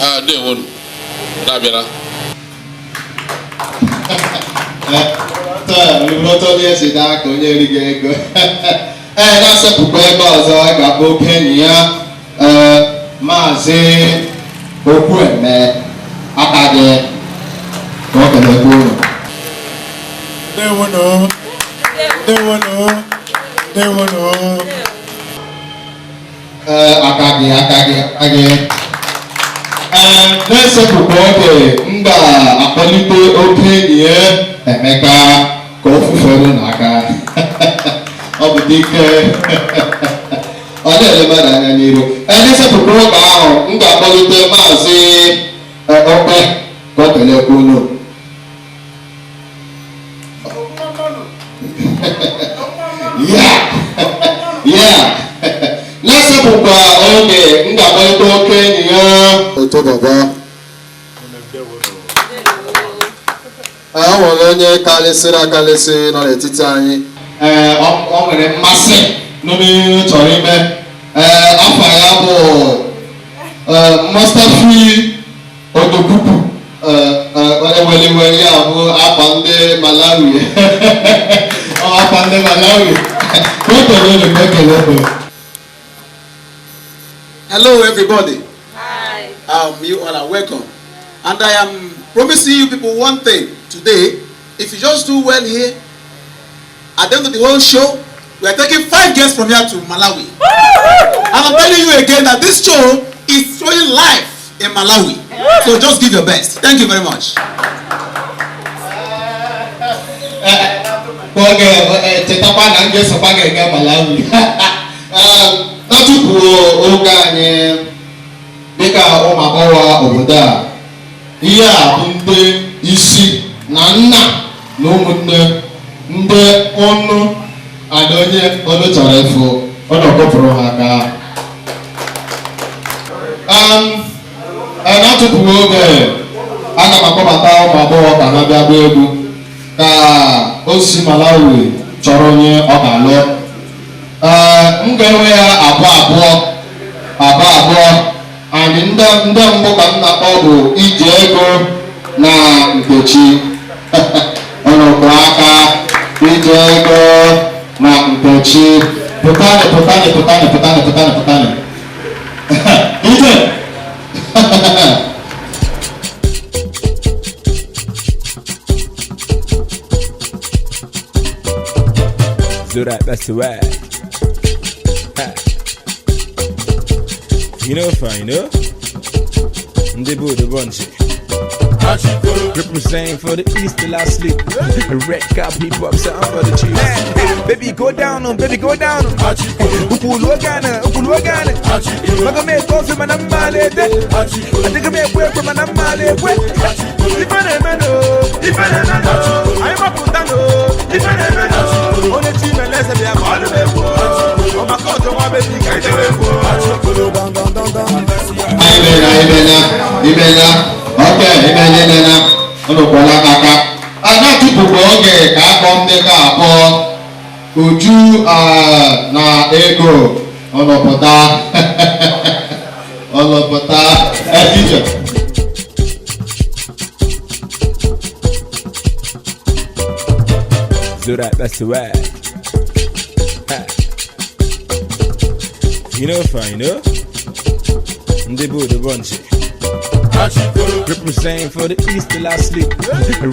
Ah, ndewonu. Na-abịara. Taa onye si n'aka onye erighị ego. Ee, na-asepụkwa ebe ọzọ a ga-akpọ okenye ya, ee, Maazị Okwueme aka gị ka ọ kelekwa unu. Ndewonu. Ndewonu. Ndewonu. Ee, aka gị, aka gị, aka gị. Ee, na-esepụkwa oge m ga-akpọlite okenye Emeka ka o fufere n'aka. Ọ bụ dike ọ na-ele mmadụ anya n'iru. Ee, na-esepụkwa oge ahụ m ga-akpọlite Maazị Okpe ka ọ kelekwa unu. Ya na-esepụkwa oge m ga-akpọlite okenye ya Oto baba. E nwere onye karịsịrị akarịsị nọ n'etiti anyị. Ee, ọ nwere mmasị n'ihe ọ chọrọ ime. Ee, afa ya bụ Mustafi Odokwukwu. Ee, eweliwe ya bụ afa ndị Malawi. Ọ afa ndị Malawi. Ka o kele unu, ka o kele unu. Hello, everybody. Hi. You all are welcome. And I am promising you people one thing today. If you just do well here, at the end of the whole show, we are taking 5 guests from here to Malawi. And I'm telling you again that this show is showing life in Malawi. So just give your best. Thank you very much. Oge chetakwa na m ga-esokwa gị aga Malawi. Na tupu oge anyị dịka ụmụ agbọghọ obodo a, ihe a bụ ndị isi na nna na ụmụnne ndị ọnụ ada onye ọnụ chọrọ ịfụ ọnụ kụpụrụ ha aka. Na tupu oge aga m akpọbata ụmụ agbọghọ ka ha bịa gbaa egwu ka o si Malawi chọrọ onye ọ ga-alụ. Ee, m ga-enwe ya abụọ abụọ abụọ abụọ. Anyị ndị mbụ ka m na-akpọ bụ Ije Ego na Nkechi. Ọnụkwụ aka Ije Ego na Nkechi. Pụtanị, pụtanị, pụtanị, pụtanị, pụtanị, pụtanị. Ije. Zora, that's the way. You know, fine, you know? They build a bunch. Representing for the east till I sleep. Red cap hip hop sound for the chiefs. Baby go down on, baby go down on. Ukulu ogana, ukulu ogana. Maga me kofi mana malete. Adiga me kwe kwe mana malekwe. Ifene meno, ifene meno. Ayi maputano, ifene meno. One chi meleze bia malu mewo. Oma koto wa baby kaide wewo. Imena, imena, imena. Okay, imena, imena. Unu kwọla aka. A na-atụpụkwa oge ka akpọ ndị ka abụọ. Uju na Ego ọlọpụta ọlọpụta ejije. Zora, that's the way. You know, fine, you know? They build a bunch. Represent for the east till I sleep.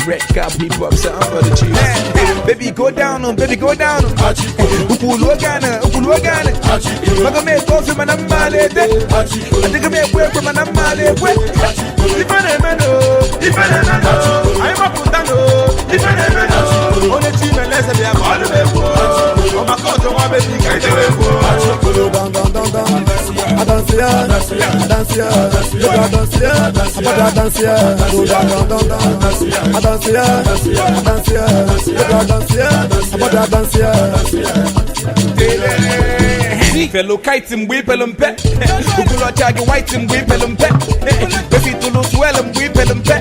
Red cup hip hop sound for the chiefs. Baby go down, baby go down. Ukulu ogana. Maga me kofi mana malete. Adiga me kwe mana malekwe. Ifene meno, ifene meno. I'm a putano, ifene meno. Only team and less be a ball me wo. O ma ko to wa baby kai de wo. Down down down down. I dance here, I dance here, I dance here, I dance here. Go down down down down. I dance here, I dance here, I dance here, I dance here. Fellow kite mgbe ipelu mpe Ugolocha gị white mgbe ipelu mpe Baby tulu swell mgbe ipelu mpe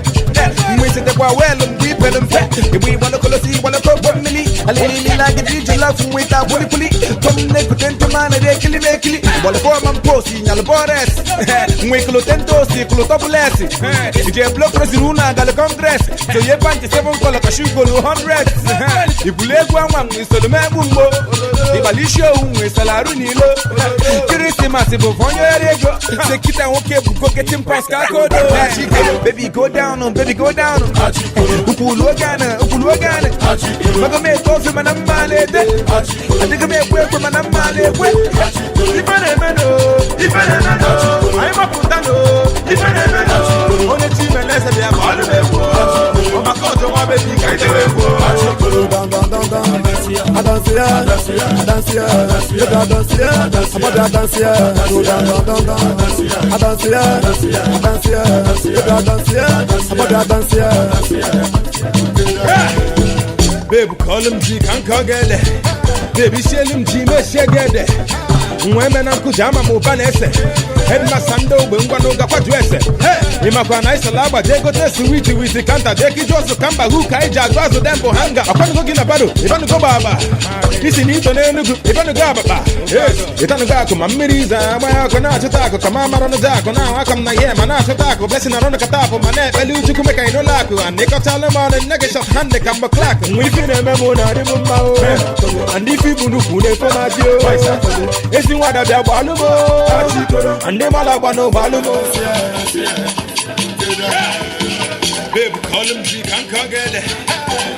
Mgbe isetekwa well mgbe ipelu mpe Igbe igbalokolosi igbalokogbo mmili Alililila gị diji love nweta kwulikwuli Tom na-ekute ntụma na ekili m ekili Gbalụfọma mposi nyalụ bọres Nwe ikulu tentosi ikulu tọbụlesi Ije blok resiri unu agalị kọngres Soye panchi 7 kọlọ kashugolu 100 Igwulu egwu anwa nwe isolu megbu mgbo Ịgbali isi owu nwe salarụ n'ilo Kirisimasi bụ onye ego Sekita nwoke bụ go getting pounds ka akodo. Baby go down, baby go down. Ukulu ogana, ukulu ogana. Maga me kofi mana malete. Adiga me kwe mana malekwe. Ifene meno, ifene meno. I'm a putano, ifene meno. Only team and less be a ball me wo. O ma ko to wa baby kai de wo. Down down down down. I dance here, I dance here, I dance here, I dance here. Go down down down down. I dance here, I dance here, I dance here, I dance here. Babe, call him G, can't call get it. Baby, shell him G, me share get it. Women and Kujama Mobanese. Headmaster Sando, Bunganoga Quadresse. Hey, Imakwana is a lava, Jago Test, Witty, Witty, Kanta, Jackie Joseph, Kamba, Who, Kaija, Gazo, Dembo, Hanga, Apano Gina Bado, Ivano Gobaba, Isi Nito Nenugu, Ivano Gababa, yes, Itano Gaku, Mamiriza, Mayakona, Chitako, Kamama Ronodako, now I come na Yema, Natako, Blessing Arona Katapo, Mane, Elu Chukumeka in Olaku, and Nico Talamon and Nagashot Hande Kamba Clark, and we feel a Memona, and if you do for my dear, it's in what I balumo, and they malabano balumo. Baby, call him G, can't get it.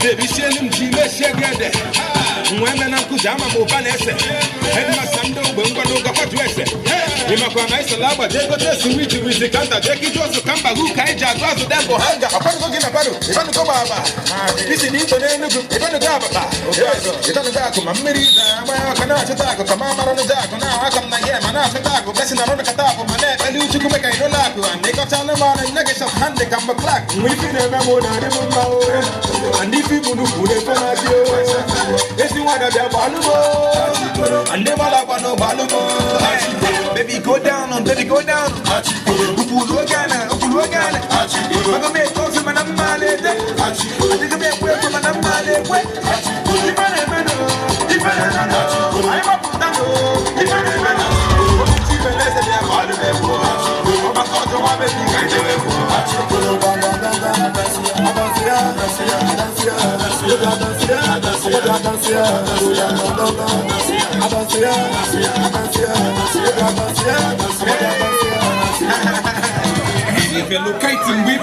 Baby, shell him G, let's get it. Women and Kujama Mobanese, Headmaster Sando, Bunganoga Quadresse. Imakwana is a lava, Jago Test, Witty, Witty, Kanta, Jackie Joseph, Kamba, Who, Kaija, Gazo, Dembo, Hanga, Apano Gina Bado, Ivano Gobaba, Isi Nito Nenugu, Ivano Gababa, Itano Gaku, Mamiriza, Mayakana, Chitako, Kamama Ronodako, now I come na Yema, Natako, Blessing Arona Katapo, Mane, Elu Chukumeka in Olaku, and Nico Talamon and Nagashot Hande Kamba Clark, we feel a Memona, and if you do for my dear, it's the one that Balumo, and they Malabano Balumo. Baby, go down, baby, go down. Ukulu ogana, ukulu ogana. Maga me kofi mana malete. Adiga me kwe mana malekwe. Ifene meno, ifene meno. I'm a putano, ifene meno. Ochi beleze be balu me wo. O ma ko to wa baby kai de wo. Down down down down. I dance here, I dance here, I dance here, I dance here. Go down down down. I dance here, I dance here, I dance here, I dance here. If you look at him, we